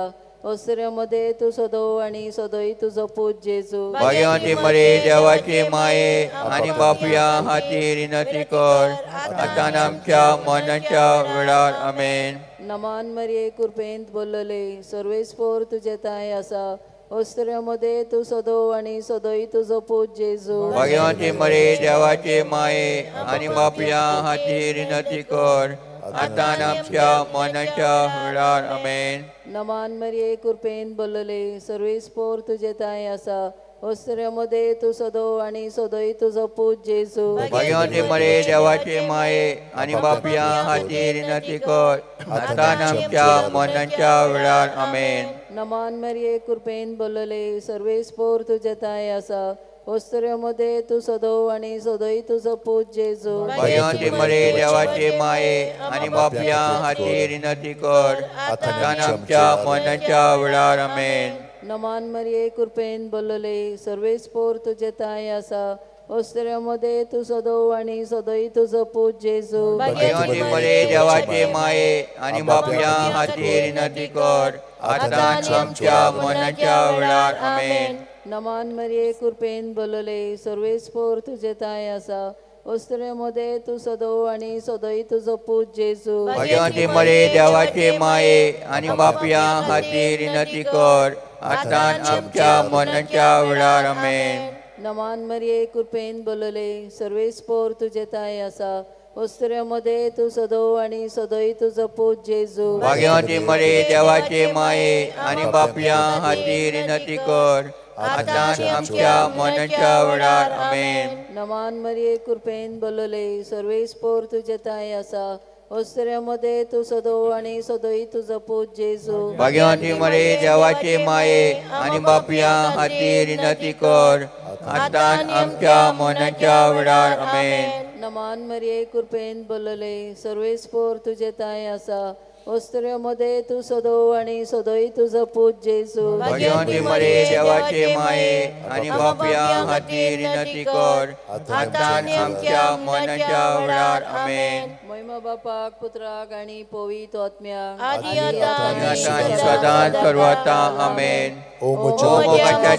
ओस्तोऱ्या मदें तूं सदो आनी सदोय तुजो पूत जेजू. भाग्यवंती मरे देवाचे माये आनी बापया खातीर विनंती कर आतां आमच्या मरणाच्या वेळार. आमेन. नमान मरिये कृपेन भरलेले सर्वेस्पोर तुजे ठांय आसा. ओस्तोऱ्या मदें तूं सदो आनी सदोय तुजो पूत जेजू. भाग्यवंती मरे देवाचे माये आनी बापया खातीर विनंती कर आतां आमच्या मरणाच्या वेळार. आमेन. नमान मरिये कृपेन भरलेले सर्वेस्पोर तुजे ठांय आसा. ओस्तोऱ्या मदें तूं सदो आनी सदोय तुजो पूत जेजू. भाग्यवंती मरे देवाचे माये आनी बापया खातीर विनंती कर आतां आमच्या मरणाच्या वेळार. आमेन. नमान मरिये कृपेन भरलेले सर्वेस्पोर तुजे ठांय आसा. ओस्तोऱ्या मदें तूं सदो आनी सदोय तुजो पूत जेजू. भाग्यवंती मरे देवाचे माये आनी बापया खातीर विनंती कर आतां आमच्या मरणाच्या वेळार. आमेन. नमान मरिये कृपेन भरलेले सर्वेस्पोर तुजे ठांय आसा. ओस्तोऱ्या मदें तूं सदो आनी सदोय तुजो पूत जेजू. भाग्यवंती मरे देवाचे माये आनी बापया खातीर विनंती कर आतां आमच्या मरणाच्या वेळार. आमेन. नमान मरिये कृपेन भरलेले सर्वेस्पोर तुजे ठांय आसा. ओस्तोऱ्या मदें तूं सदो आनी सदोय तुजो पूत जेजू. भाग्यवंती मरे देवाचे माये आनी बापया खातीर विनंती कर आतां आमच्या मरणाच्या वेळार. आमेन. नमान मरिये कृपेन भरलेले सर्वेस्पोर तुजे ठांय आसा. ओस्तोऱ्या मदें तूं सदो आनी सदोय तुजो पूत जेजू. भाग्यवंती मरे देवाचे माये आनी बापया खातीर विनंती कर आतां आमच्या मरणाच्या वेळार. आमेन. नमान मरिये कृपेन भरलेले सर्वेस्पोर तुजे ठांय आसा. ओस्तोऱ्या मदें तूं सदो आनी सदोय तुजो पूत जेजू. भाग्यवंती मरे देवाचे माये आनी बापया खातीर विनंती कर आतां आमच्या मरणाच्या वेळार. आमेन. नमान मरिये कृपेन भरलेले सर्वेस्पोर तुजे ठांय आसा. वस्त्र्यो मदें तूं सदो आनी सदोय तुजो पूत जेजू. भाग्यवंती मरिये देवाचे माये आनी पापयां खातीर विनंती कर आतां आनी आमच्या मरणाच्या वेळार. आमेन. महिमा बापाक पुत्राक आनी पवित्र आत्म्याक आदी आतां आनी सदांच सर्वता. आमेन. ओ ओ मोगाच्या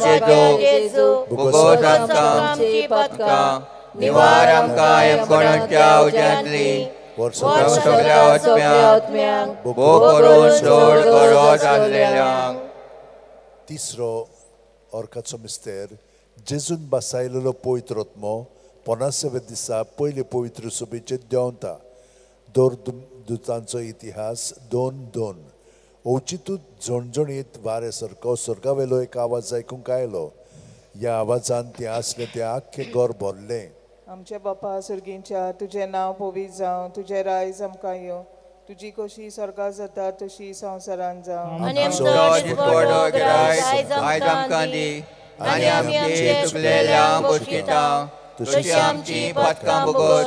जेजू, भोगोस आमकां आमची पातकां निवार आमकां यमकोणाच्या उज्यांतली सगळ्या आत्म्यांक भोग करून चड गरज आसलेल्यांक. तिसरो ऑर्काचो मिस्तेर जेजून बसायलेलो पवित्र आत्मो 50व्या दिसा पयले पवित्र सभेचेर देंवता. दोर दुतांचो इतिहास 2:2. अवचितूच झणझणीत वारें सारको स्वर्गावेलो एक आवाज आयकूंक आयलो. ह्या आवाजान तें आसलें तें आख्खें घर भरलें. आमच्या बापा सर्गींच्या तुजें नांव पवित्र जावं, तुजें रायज आमकां येवं, तुजी कशी स्वर्गात जाता तशी संवसारांत जावं. आनी आमचो दिसवडो गिरायक आयज आमकां दी आनी आमचे चुकलेल्यांक बोसकिता तशी आमची पातकां भोगोस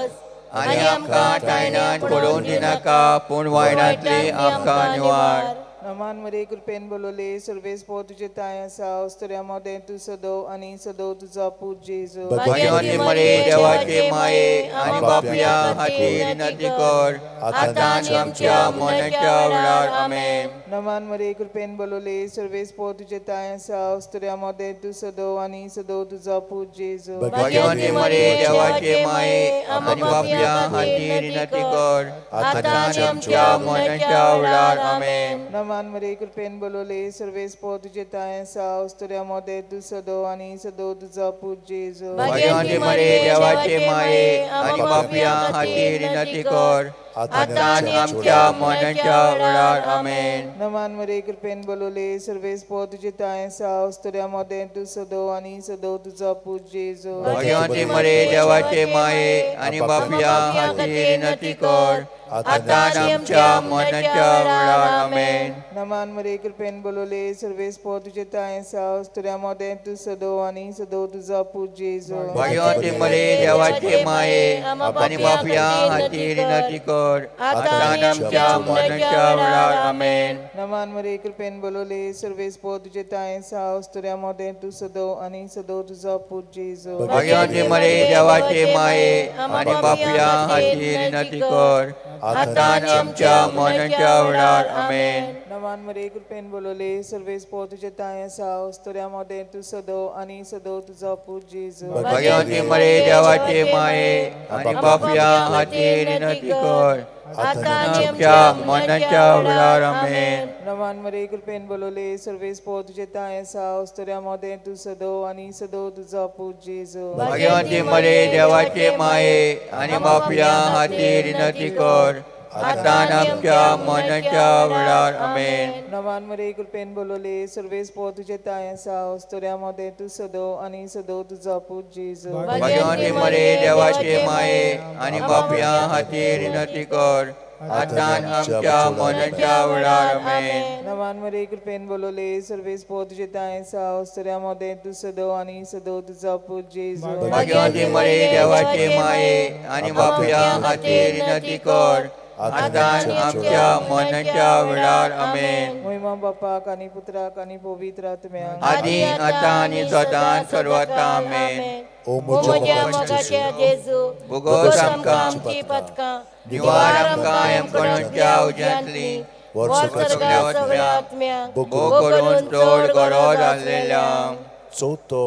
आनी आमकां टायणान पडोवन दिनाका पूण वायणांतली आमकां निवार. नमान मरे कृपेन बोलवले सर्वेस्पोर तुजे ताय आसा, अस्तुऱ्यां मदें तूं सदो आनी सदो तुजो पूत जेजू. भाग्यवंती मरिये देवाचे माये आनी पापयां खातीर विनंती कर आतां आनी आमच्या मरणाच्या वेळार. आमेन. नमान मरे कृपेन बोलवले सर्वेस्पोर तुजे ताय आसा, अस्तुऱ्यां मदें तूं सदो आनी सदो तुजो पूत जेजू. भाग्यवंती मरिये देवाचे माये आनी पापयां खातीर विनंती कर आतां आनी आमच्या मरणाच्या वेळार. आमेन. नमान मरे कृपेन बोलवले सर्वेस्पोर तुजे ताय आसा, अस्तुऱ्यां मदें तूं सदो आनी सदो तुजो पूत जेजू. भाग्यवंती मरिये देवाचे माये आनी पापयां खातीर विनंती कर आतां आनी आमच्या मरणाच्या वेळार. आमेन. नमान मरे कृपेन बोलवले सर्वेस्पोर तुजे ताय आसा, अस्तुऱ्यां मदें तूं सदो आनी सदो तुजो पूत जेजू. भाग्यवंती मरिये देवाचे माये आनी पापयां खातीर विनंती कर आतां आनी आमच्या मरणाच्या वेळार. आमेन. नमान मरे कृपेन बोलवले सर्वेस्पोर तुजे ताय आसा, अस्तुऱ्यां मदें तूं सदो आनी सदो तुजो पूत जेजू. भाग्यवंती मरिये देवाचे माये आनी पापयां खातीर विनंती कर आतां आनी आमच्या मरणाच्या वेळार. आमेन. नमान मरे कृपेन बोलवले सर्वेस्पोर तुजे ताय आसा, अस्तुऱ्यां मदें तूं सदो आनी सदो तुजो पूत जेजू. भाग्यवंती मरिये देवाचे माये आनी पापयां खातीर विनंती कर आतां आनी आमच्या मरणाच्या वेळार. आमेन. नमान मरे कृपेन बोलवले सर्वेस्पोर तुजे ताय आसा, अस्तुऱ्यां मदें तूं सदो आनी सदो तुजो पूत जेजू. भाग्यवंती मरिये देवाचे माये आनी पापयां खातीर विनंती कर आतां आनी आमच्या मरणाच्या वेळार. आमेन. नमान मरे कृपेन बोलवले सर्वेस्पोर तुजे ताय आसा, अस्तुऱ्यां मदें तूं सदो आनी सदो तुजो पूत जेजू. भाग्यवंती मरिये देवाचे माये आनी पापयां खातीर विनंती कर आतां आनी आमच्या मरणाच्या वेळार. आमेन. नमान मरे कृपेन बोलवले सर्वेस्पोर तुजे ताय आसा, अस्तुऱ्यां मदें तूं सदो आनी सदो तुजो पूत जेजू. भाग्यवंती मरिये देवाचे माये आनी पापयां खातीर विनंती कर आतां आनी आमच्या मरणाच्या वेळार. आमेन. नमान मरे कृपेन बोलवले सर्वेस्पोर तुजे ताय आसा, अस्तुऱ्यां मदें तूं सदो आनी सदो तुजो पूत जेजू. भाग्यवंती मरिये देवाचे माये आनी पापयां खातीर विनंती कर आतां आनी आमच्या मरणाच्या वेळार. आमेन. महिमा बापाक आनी पुत्राक आनी पवित्र आत्म्याक आदी आतां आनी सदां सर्वता. आमेन. ओ म्हज्या मोगाच्या जेजू, भोगोस आमकां आमची पातकां निवार आमकां यमकोणाच्या उज्यांतली सगळ्या आत्म्यांक भोग करून चड गरज आसलेल्यांक. चवथो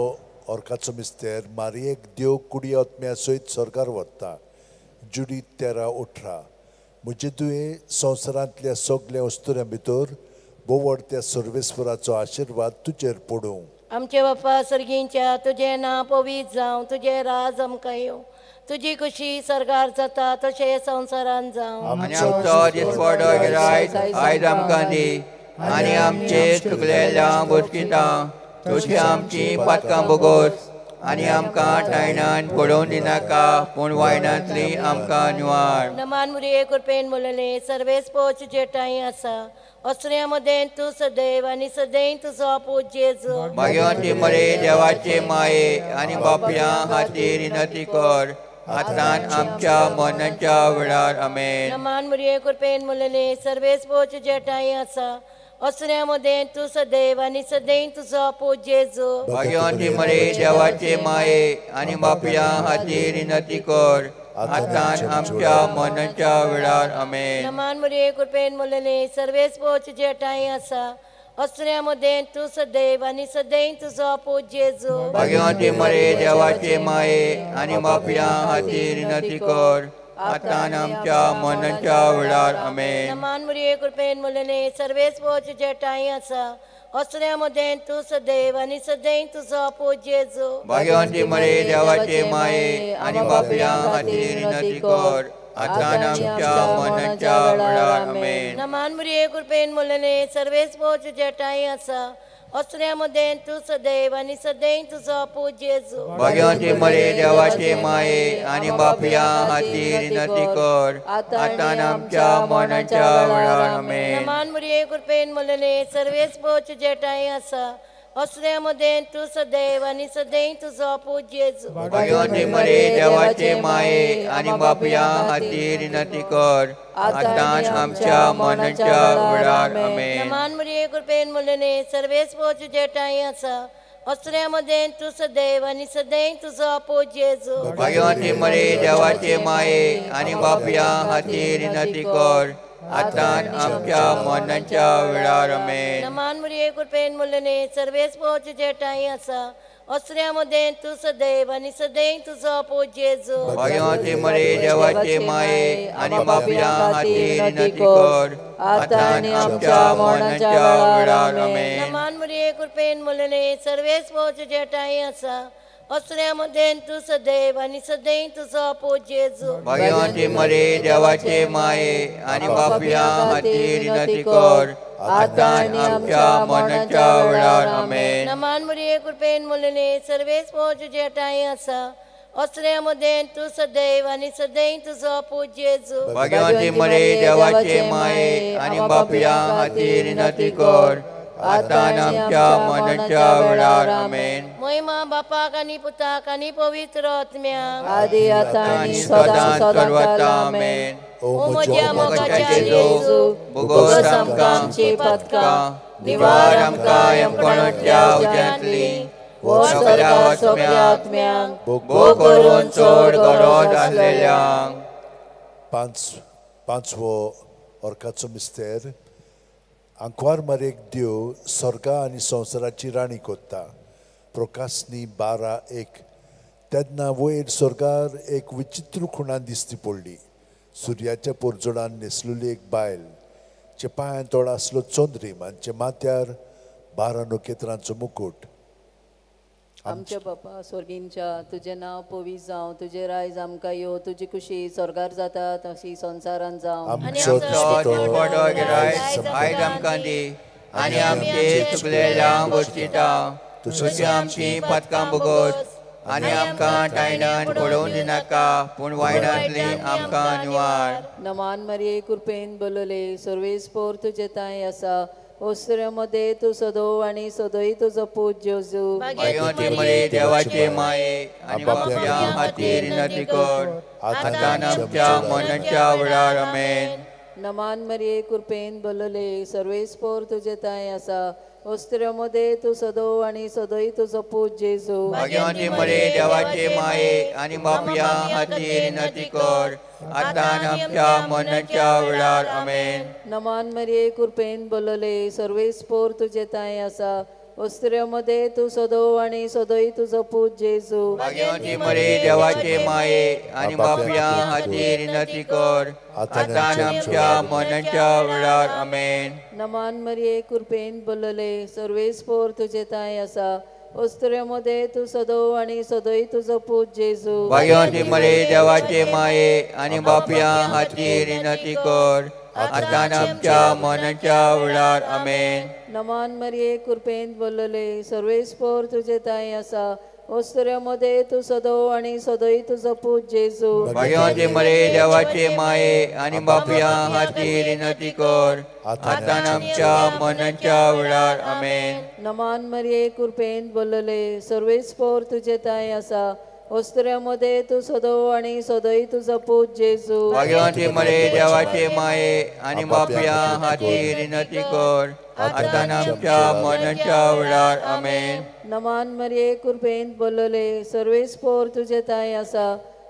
ऑर्काचो मिस्तेर मारियेक देव कुडी आत्म्या सयत स्वर्गार व्हरता. जुडी 13:18. म्हजे तुवें संवसारांतल्या सगल्या अस्तुऱ्यां भितर बोवड त्या सर्वेस्वराचो आशिर्वाद तुजेर पडूं. आमचे बापा सर्गींच्या तुजें नांव पवित्र जावं, तुजें राज आमकां येवं, तुजी खुशी सर्गार जाता तशें संवसारांत जावं. आनी आमचो दिसवडो गिरायक आयज आमकां दी आनी आमचे चुकलेल्यांक बोसकिता तशी आमची पातकां भोगोस आनी आमकां टायणान पडोवन दिनाका पूण वायणांतली आमकां निवार. नमान मुरये कृपेन बोलले सर्वेस्पोर तुजे ठांय आसा, अस्त्र्या मदें तूं सदैव आनी सदैव तुजो पूत जेजू. भाग्यवंती मरिये देवाचे माये आनी पापयां खातीर विनंती कर आतां आमच्या मरणाच्या वेळार आमेन. नमान मरिये कृपेन मुलले सर्वेस पोच जेठाई आसा असऱ्या मदें तूं सदैव आनी सदैव तुजो पूत जेजू. भाग्यवंती मरे देवाचे माये आनी बापया खातीर विनंती कर आतां आमच्या मरणाच्या वेळार आमेन. नमान मरिये कृपेन मुलले सर्वेस पोच जेठाई आसा असऱ्या मदें तूं सदैव आनी सदैव तुजो पूत जेजू. भाग्यवंती मरे देवाचे माये आनी बापया खातीर विनंती कर आतां आमच्या मरणाच्या वेळार आमेन. नमान मरिये कृपेन मुलले सर्वेस पोच जेठाई आसा असऱ्या मदें तूं सदैव आनी सदैव तुजो पूत जेजू. भाग्यवंती मरे देवाचे माये आनी बापया खातीर विनंती कर आतां आमच्या मरणाच्या वेळार आमेन. नमान मरिये कृपेन मुलले सर्वेस पोच जेठाई आसा असऱ्या मदें तूं सदैव आनी सदैव तुजो पूत जेजू. भाग्यवंती मरे देवाचे माये आनी बापया खातीर विनंती कर आतां आमच्या मरणाच्या वेळार आमेन. नमान मरिये कृपेन मुलले सर्वेस पोच जेठाई आसा असऱ्या मदें तूं सदैव आनी सदैव तुजो पूत जेजू. भाग्यवंती मरे देवाचे माये आनी बापया खातीर विनंती कर आतां आमच्या मरणाच्या वेळार आमेन. नमान मरिये कृपेन मुलले सर्वेस पोच जेठाई आसा असऱ्या मदें तूं सदैव आनी सदैव तुजो पूत जेजू. भाग्यवंती मरे देवाचे माये आनी बापया खातीर विनंती कर आतां आमच्या मरणाच्या वेळार आमेन. नमान मरिये कृपेन मुलले सर्वेस पोच जेठाई आसा असऱ्या मदें तूं सदैव आनी सदैव तुजो पूत जेजू. भाग्यवंती मरे देवाचे माये आनी बापया खातीर विनंती कर आतां आमच्या मरणाच्या वेळार आमेन. नमान मरिये कृपेन मुलले सर्वेस पोच जेठाई आसा असऱ्या मदें तूं सदैव आनी सदैव तुजो पूत जेजू. भाग्यवंती मरे देवाचे माये आनी बापया खातीर विनंती कर आतां आमच्या मरणाच्या वेळार आमेन. नमान मरिये कृपेन मुलले सर्वेस पोच जेठाई आसा असऱ्या मदें तूं सदैव आनी सदैव तुजो पूत जेजू. भाग्यवंती मरे देवाचे माये आनी बापया खातीर विनंती कर आतां आमच्या मरणाच्या वेळार आमेन. महिमा बापाक आनी पुताक आनी पवित्र आत्म्याक आदी आतां आनी सदां सर्वथा आमेन. ओ म्हज्या मोगाच्या जेजू, भोगोस आमकां आमची पातकां निवार आमकां यमकणाच्या उज्यांतली सगळ्या आत्म्यांक भोग करून चड गरज आसलेल्यांक. पांचवो ऑर्काचो मिस्तेर. आंकवार मरेक देव स्वर्गा आनी संवसाराची राणी कोत्ता. प्रोकासनी 12:1. तेन्ना वयर स्वर्गार एक विचित्र खुणा दिसती पडली. सुर्याच्या पोरजोडान न्हेसलेली एक बायल, चे पांयान तोड आसलो चंद्रीम आनी माथ्यार 12 नखेत्रांचो मुकूट. आमच्या बापा स्वर्गींच्या तुजें नांव पवित्र जावं, तुजें रायज आमकां यो, तुजी खुशी स्वर्गार जाता तशी संवसारान जावं. आमचो आयज आमकां दी आनी आमचे चुकलेल्या गोश्टीता तशी आमची पातकां भोगोस आनी आमकां टायणान पडोवन दिनाका पूण वायणांतली आमकां निवार. नमान मरिये कृपेन बोलले सर्वेस पोर तुजे तांय आसा ओसऱ्या मध्ये तूं सदो आनी सदोय तुजो पूत जेजू. भाग्यवंती मरे देवाचे माये आनी बापया खातीर विनंती कर आतां आमच्या मरणाच्या वेळार आमेन. नमान मरिये कृपेन बोलले सर्वेस पोर तुजे तांय आसा ओसऱ्या मध्ये तूं सदो आनी सदोय तुजो पूत जेजू. भाग्यवंती मरे देवाचे माये आनी बापया खातीर विनंती कर आतां आमच्या मरणाच्या वेळार आमेन. नमान मरिये कृपेन बोलले सर्वेस पोर तुजे तांय आसा ओसऱ्या मध्ये तूं सदो आनी सदोय तुजो पूत जेजू. भाग्यवंती मरे देवाचे माये आनी बापया खातीर विनंती कर आतां आमच्या मरणाच्या वेळार आमेन. नमान मरिये कृपेन बोलले सर्वेस पोर तुजे तांय आसा ओसऱ्या मध्ये तूं सदो आनी सदोय तुजो पूत जेजू. भाग्यवंती मरे देवाचे माये आनी बापया खातीर विनंती कर आतां आमच्या मरणाच्या वेळार आमेन. नमान मरिये कृपेन बोलले सर्वेस पोर तुजे तांय आसा ओसऱ्या मध्ये तूं सदो आनी सदोय तुजो पूत जेजू. भाग्यवंती मरे देवाचे माये आनी बापया खातीर विनंती कर आतां आमच्या मरणाच्या वेळार आमेन. नमान मरिये कृपेन बोलले सर्वेस पोर तुजे तांय आसा वस्त्र्या मदें तूं सदो आनी सदय तुजो पूत जेजू. भाग्यवंती मरे देवाचे माये आनी बापया खातीर विनंती कर आतां आमच्या मरणाच्या वेळार. आमेन. नमान मरिये कृपेन बोलले सर्वेस्पोर तुजे ताय आसा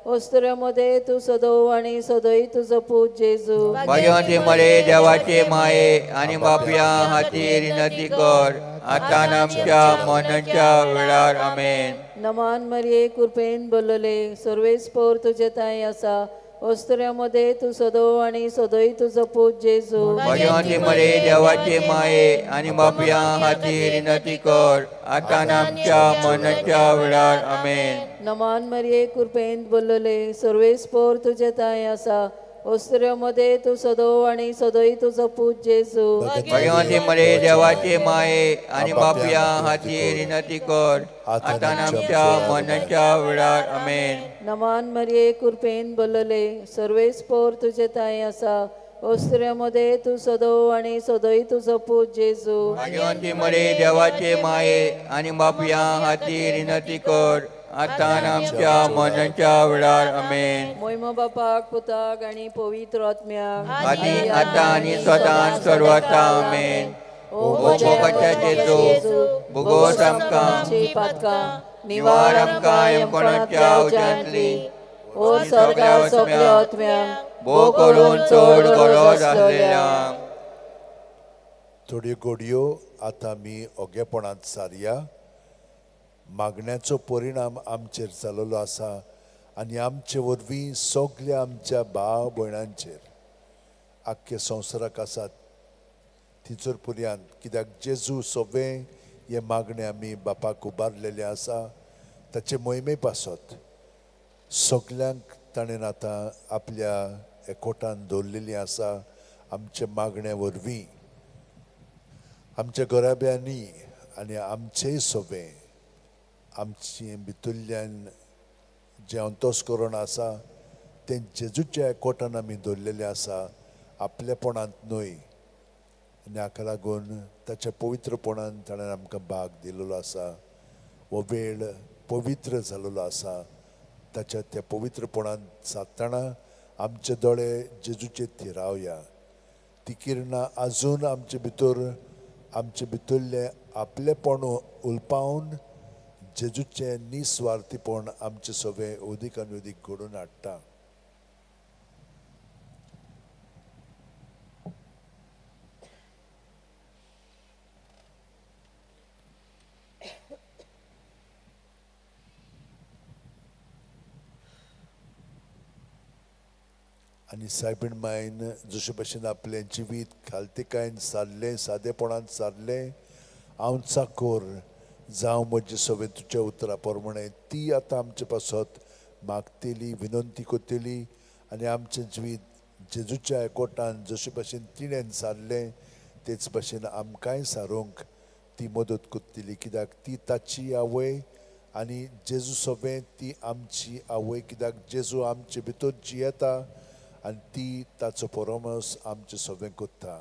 वस्त्र्या मदें तूं सदो आनी सदय तुजो पूत जेजू. भाग्यवंती मरे देवाचे माये आनी बापया खातीर विनंती कर आतां आमच्या मरणाच्या वेळार. आमेन. नमान मरिये कृपेन बोलले सर्वेस्पोर तुजे ताय आसा वस्त्र्या मदें तूं सदो आनी सदय तुजो पूत जेजू. भाग्यवंती मरे देवाचे माये आनी बापया खातीर विनंती कर आतां आमच्या मरणाच्या वेळार. आमेन. नमान मरिये कृपेन बोलले सर्वेस्पोर तुजे ताय आसा वस्त्र्या मदें तूं सदो आनी सदय तुजो पूत जेजू. भाग्यवंती मरे देवाचे माये आनी बापया खातीर विनंती कर आतां आमच्या मरणाच्या वेळार. आमेन. नमान मरिये कृपेन बोलले सर्वेस्पोर तुजे ताय आसा वस्त्र्या मदें तूं सदो आनी सदय तुजो पूत जेजू. भाग्यवंती मरे देवाचे माये आनी बापया खातीर विनंती कर आतां आमच्या मरणाच्या वेळार. आमेन. मोयमो बापाक पुताक आनी पवित्र आत्म्याक आनी आतां आनी सदां सर्वता. आमेन. ओ मोगाच्या जेजू भोगोस आमकां पातकां निवार आमकां यमकोणाच्या उज्यांतली ओ सगळ्या आत्म्यांक भोव करून चड गरज आसलेल्यांक. थोड्यो गोडयो आतां आमी ओगेपणांत सारया. मागण्याचो परिणाम आमचेर जाल्लो आसा आनी आमचे वरवीं सगल्या आमच्या भाव भयणांचेर आख्खे संवसाराक आसात थंयसर पर्यंत. कित्याक जेजू सगळें हें मागणें आमी बापाक उबारलेलें आसा ताचे मोहिमे पासत सगल्यांक ताणें आतां आपल्या एकवटान दवरलेली आसा. आमचे मागण्या वरवीं आमच्या घराब्यांनी आनी आमचेय सगळें आमचे भितरल्यान जें अंतस्करण आसा तें जेजूच्या एकवटान आमी दवरलेलें आसा आपलेपणांत न्हय. आनी हाका लागून ताच्या पवित्रपणान ताणें आमकां भाग दिलेलो आसा. हो वेळ पवित्र जाल्लो आसा. ताच्या त्या पवित्रपणान सादतना आमचे दोळे जेजूचे थिरावया. ती किरणां आजून आमचे भितर आमचे भितरलें आपलेपण उलपावन जेजूचें निस्वार्थीपण आमचें सगळें अदीक आनी अदीक घडोवन हाडटा. आनी सायबीण मायन जशे भशेन आपलें जिवीत खालतीकायेन सारलें सादेपणान सारलें हांव चाकोर जावं म्हजें सगळें तुज्या उतरा प्रमाणें ती आतां आमचे पासत मागतली विनंती करतली आनी आमचें जिवीत जेजूच्या एकवटान जशे भशेन तिणेन सारलें तेच भशेन आमकांय सारूंक ती मदत करतली. कित्याक ती ताची आवय आनी जेजू सगळें ती आमची आवय. कित्याक जेजू आमचे भितर जियेता आनी ती ताचो परामर्श आमचें सगळें करता.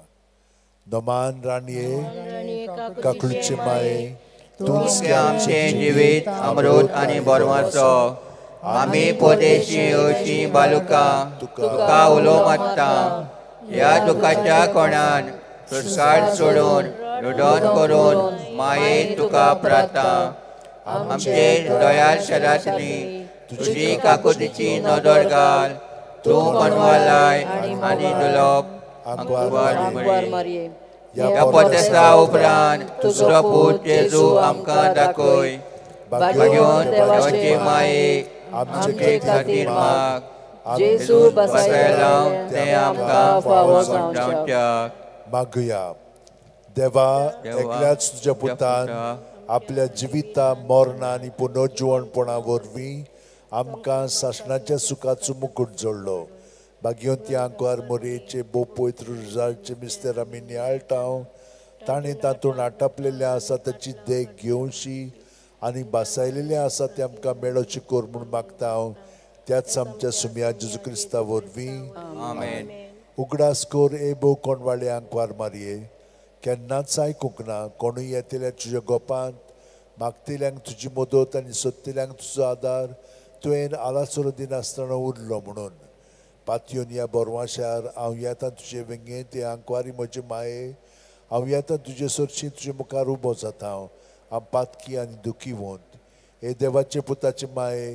नमान राणये काकळूचे माये तूंच आमचें जिवीत अमृत आनी बरवाचो. आमी परदेशी अशी बालुकां तुका उलो मारता. ह्या दुखाच्या कोणान सुस्कार सोडून रुदन करून माये तुका प्राता. आमचेर दयाळ शरातली तुजी काकुतीची नदर घाल. तूं मनवालाय आनी दुलोप आंकवार मरये. ह्या पोतेसा उपरांत तुजो पूत जेजू आमकां दाखय. भाग्यवंत देवाचे माये आमचे खातीर माग. जेजू बसायला तें आमकां फावो जावच्याक. मागुया. देवा एकल्याच तुज्या पुतान आपल्या जिविता मरणा आनी पुनर्जिवणपणा वरवीं आमकां सासणाच्या सुखाचो मुकूट जोडलो. भाग्यवंती आंकवार मोरयेचे भोव पवित्र रुजाचे मिस्तेर आमी नियाळटा. ताणें तातूंत आटापलेलें आसा ताची देख घेवशी आनी बासायलेलें आसा तें आमकां मेळोचें कर म्हूण मागता हांव त्याच आमच्या सुमया जेजू क्रिस्ता वरवीं. आमेन. उगडास कर ए भोव कोणवाळे आंकवार मारये केन्नाच आयकूंक ना कोणूय येतल्या तुज्या गोपांत मागतल्यांक तुजी मदत आनी सोदतल्यांक तुजो आदार तुवें आलासरो दिनासतना उरलो म्हणून. पातयोन ह्या बोरवाशार हांव येता तुजे वेंगेंत, हे आंकवारी म्हजे माये, हांव येता तुजे सरशी, तुजे मुखार उबो जाता हांव, हांव पातकी आनी दुखीवंत. हे देवाचे पुताचे माये,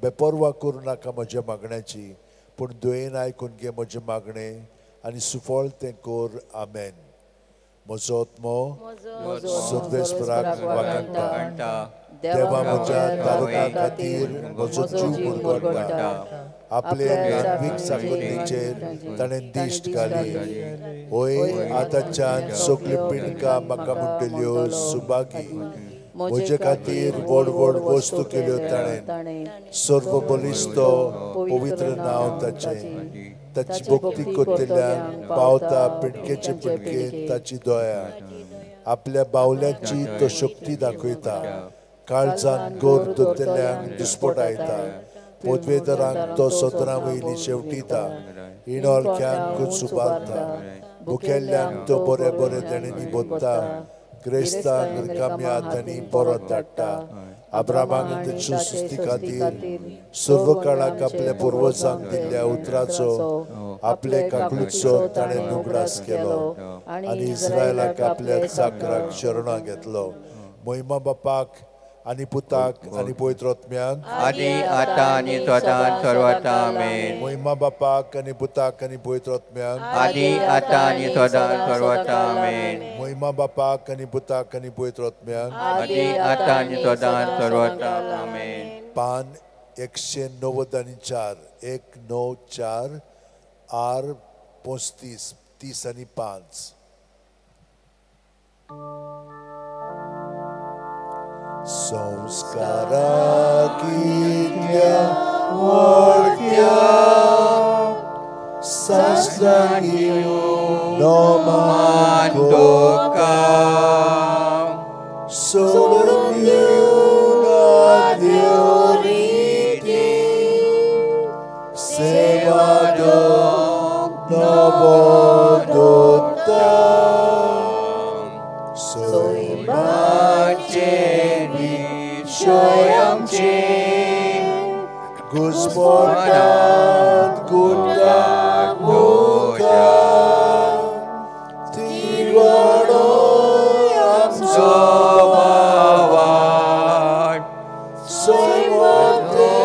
बेपर्वा करूं नाका म्हज्या मागण्याची, पूण दयेन आयकून घे म्हजें मागणें आनी सुफळ तें कर. आमेन. म्हजो आत्मो सर्वेस्पराक वाखाणटा, देवा म्हज्या तारुका खातीर म्हजो जीव मुरगडटा. आपले ल्हानवीक साकरणीचेर ताणें दिश्ट घाली. होय, आतांच्यान सगल्यो पिंडकां म्हाका म्हणटल्यो सुभागी. म्हजे खातीर व्हड व्हड वस्तू केल्यो ताणें. सर्व बलिश्त पवित्र नांव ताचें. ताची भक्ती करतल्यांक पावता पिंडकेचे पिंडकेन ताची दया. आपल्या बावल्यांची तो शक्ती दाखयता. काळजान गोर दवरतल्यांक दुस्पटायता. पदवेदारांक तो सदरां वयली शेवटिता. इणोळख्यांक सुबारता. भुकेल्ल्यांक तो बरे बरे देणेंनी भरता. क्रिस्तांक रिकाम्या हातांनी परत धाडटा. अब्रामाक ताचे सुस्ती खातीर सर्व काळाक आपल्या पुर्वजांक दिल्ल्या उतराचो आपले काकलूचो ताणें उगडास केलो आनी इस्रायलाक आपल्या चाकराक शरणां घेतलो. महिमा बापाक आनी पुताक आनी पवित्र आत्म्याक, आदी आतां आनी सदां सर्वथा. आमेन. महिमा बापाक आनी पुताक आनी पवित्र आत्म्याक, आदी आतां आनी सदां सर्वथा. आमेन. महिमा बापाक आनी पुताक आनी पवित्र आत्म्याक, आदी आतां आनी सदां सर्वथा. आमेन. पान 194, 194, आर 35, 30 आनी 5. संस्कारा कितल्या व्हडत्या सासणांनी नोमान तुका, सोडून दिवना देव रिती, सेवा नवो दोता. सैमाचे विशय आमचे घुस्मटांत गुड्डा मुखार, तिरवाडो आमचो वावाट. सैमाचे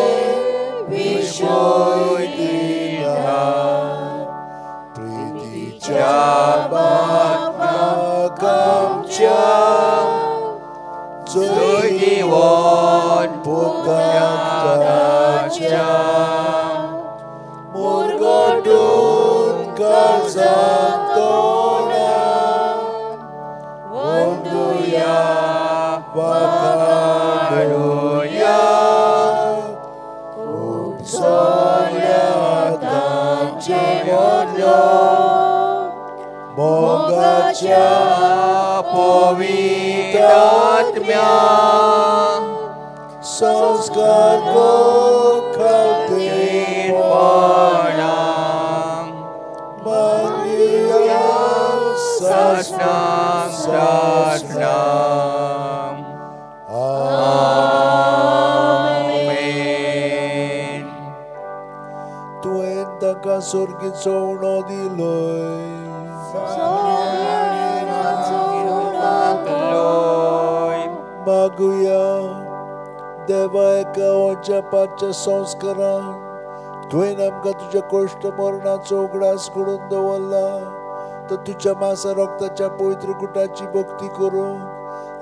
विशय दिला, प्रितीच्या बापाक आमच्या, जैतिवंत पुताक ताच्या, मुरगटून काळजांत तोंडा, वंदुया वाखाणुया. उपसल्या तांचे मदलो मोगाच्या पवित्र आत्म्या, संस्कार खातीरपणा मागया सासणां सासणां. आमेन. तुवें ताका स्वर्गीचो उणो दिलोय, मागुया देवा एका ओजापाच्या संस्कारान तुवें आमकां तुज्या कश्ट मरणाचो उगडास करून दवरला, तर तुज्या मासा रक्ताच्या पवित्र गुटाची भक्ती करूंक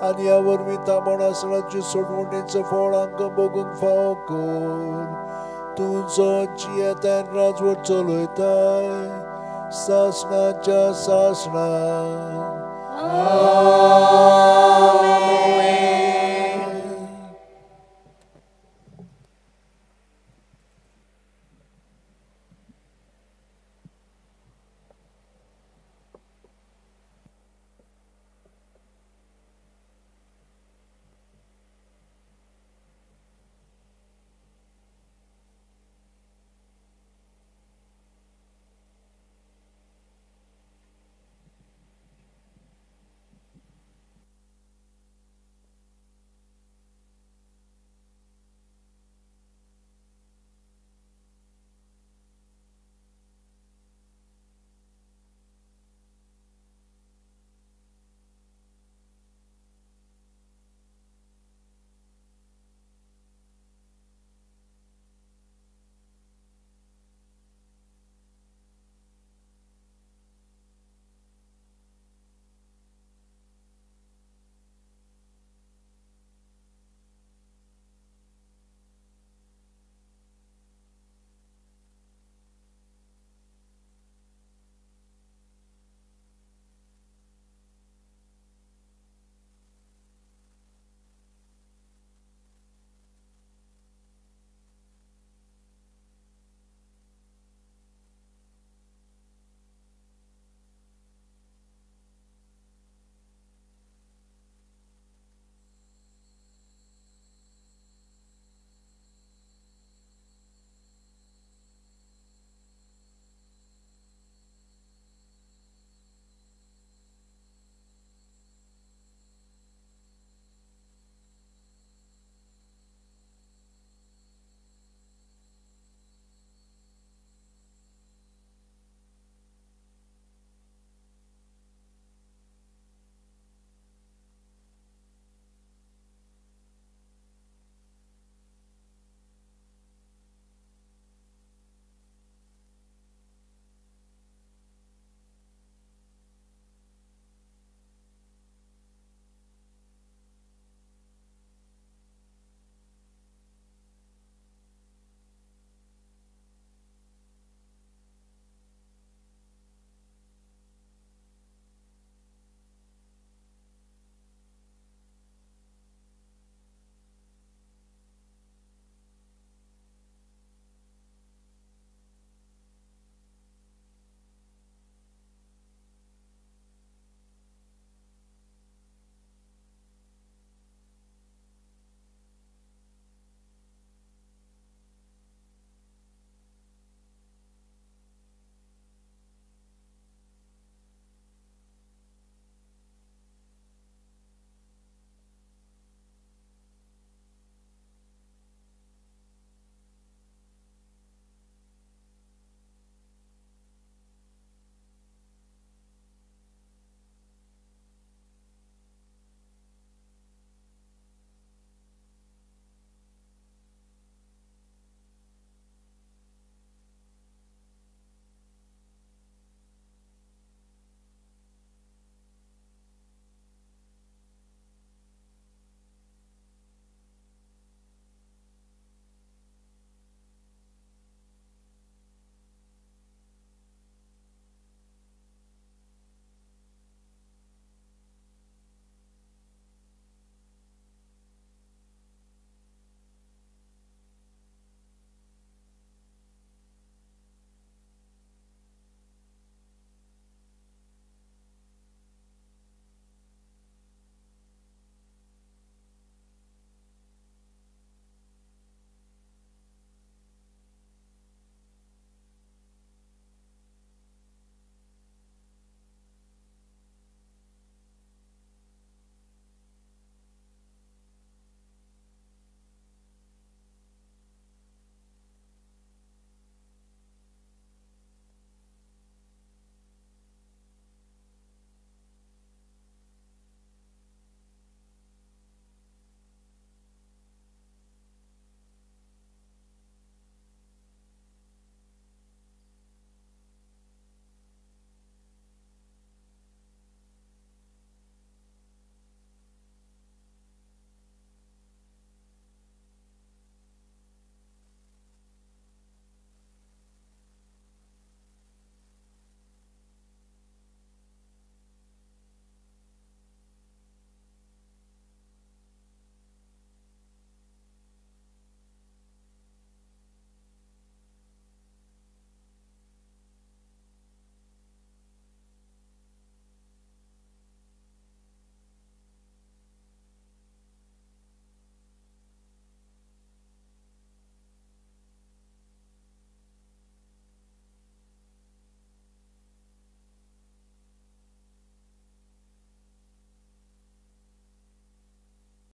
आनी ह्या वरवीं तामण आसणाची सोडवणेचो फळ आमकां भोगूंक फावो कर. तूं जो जियेताय राजवट चलयताय सासणाच्या सासणां.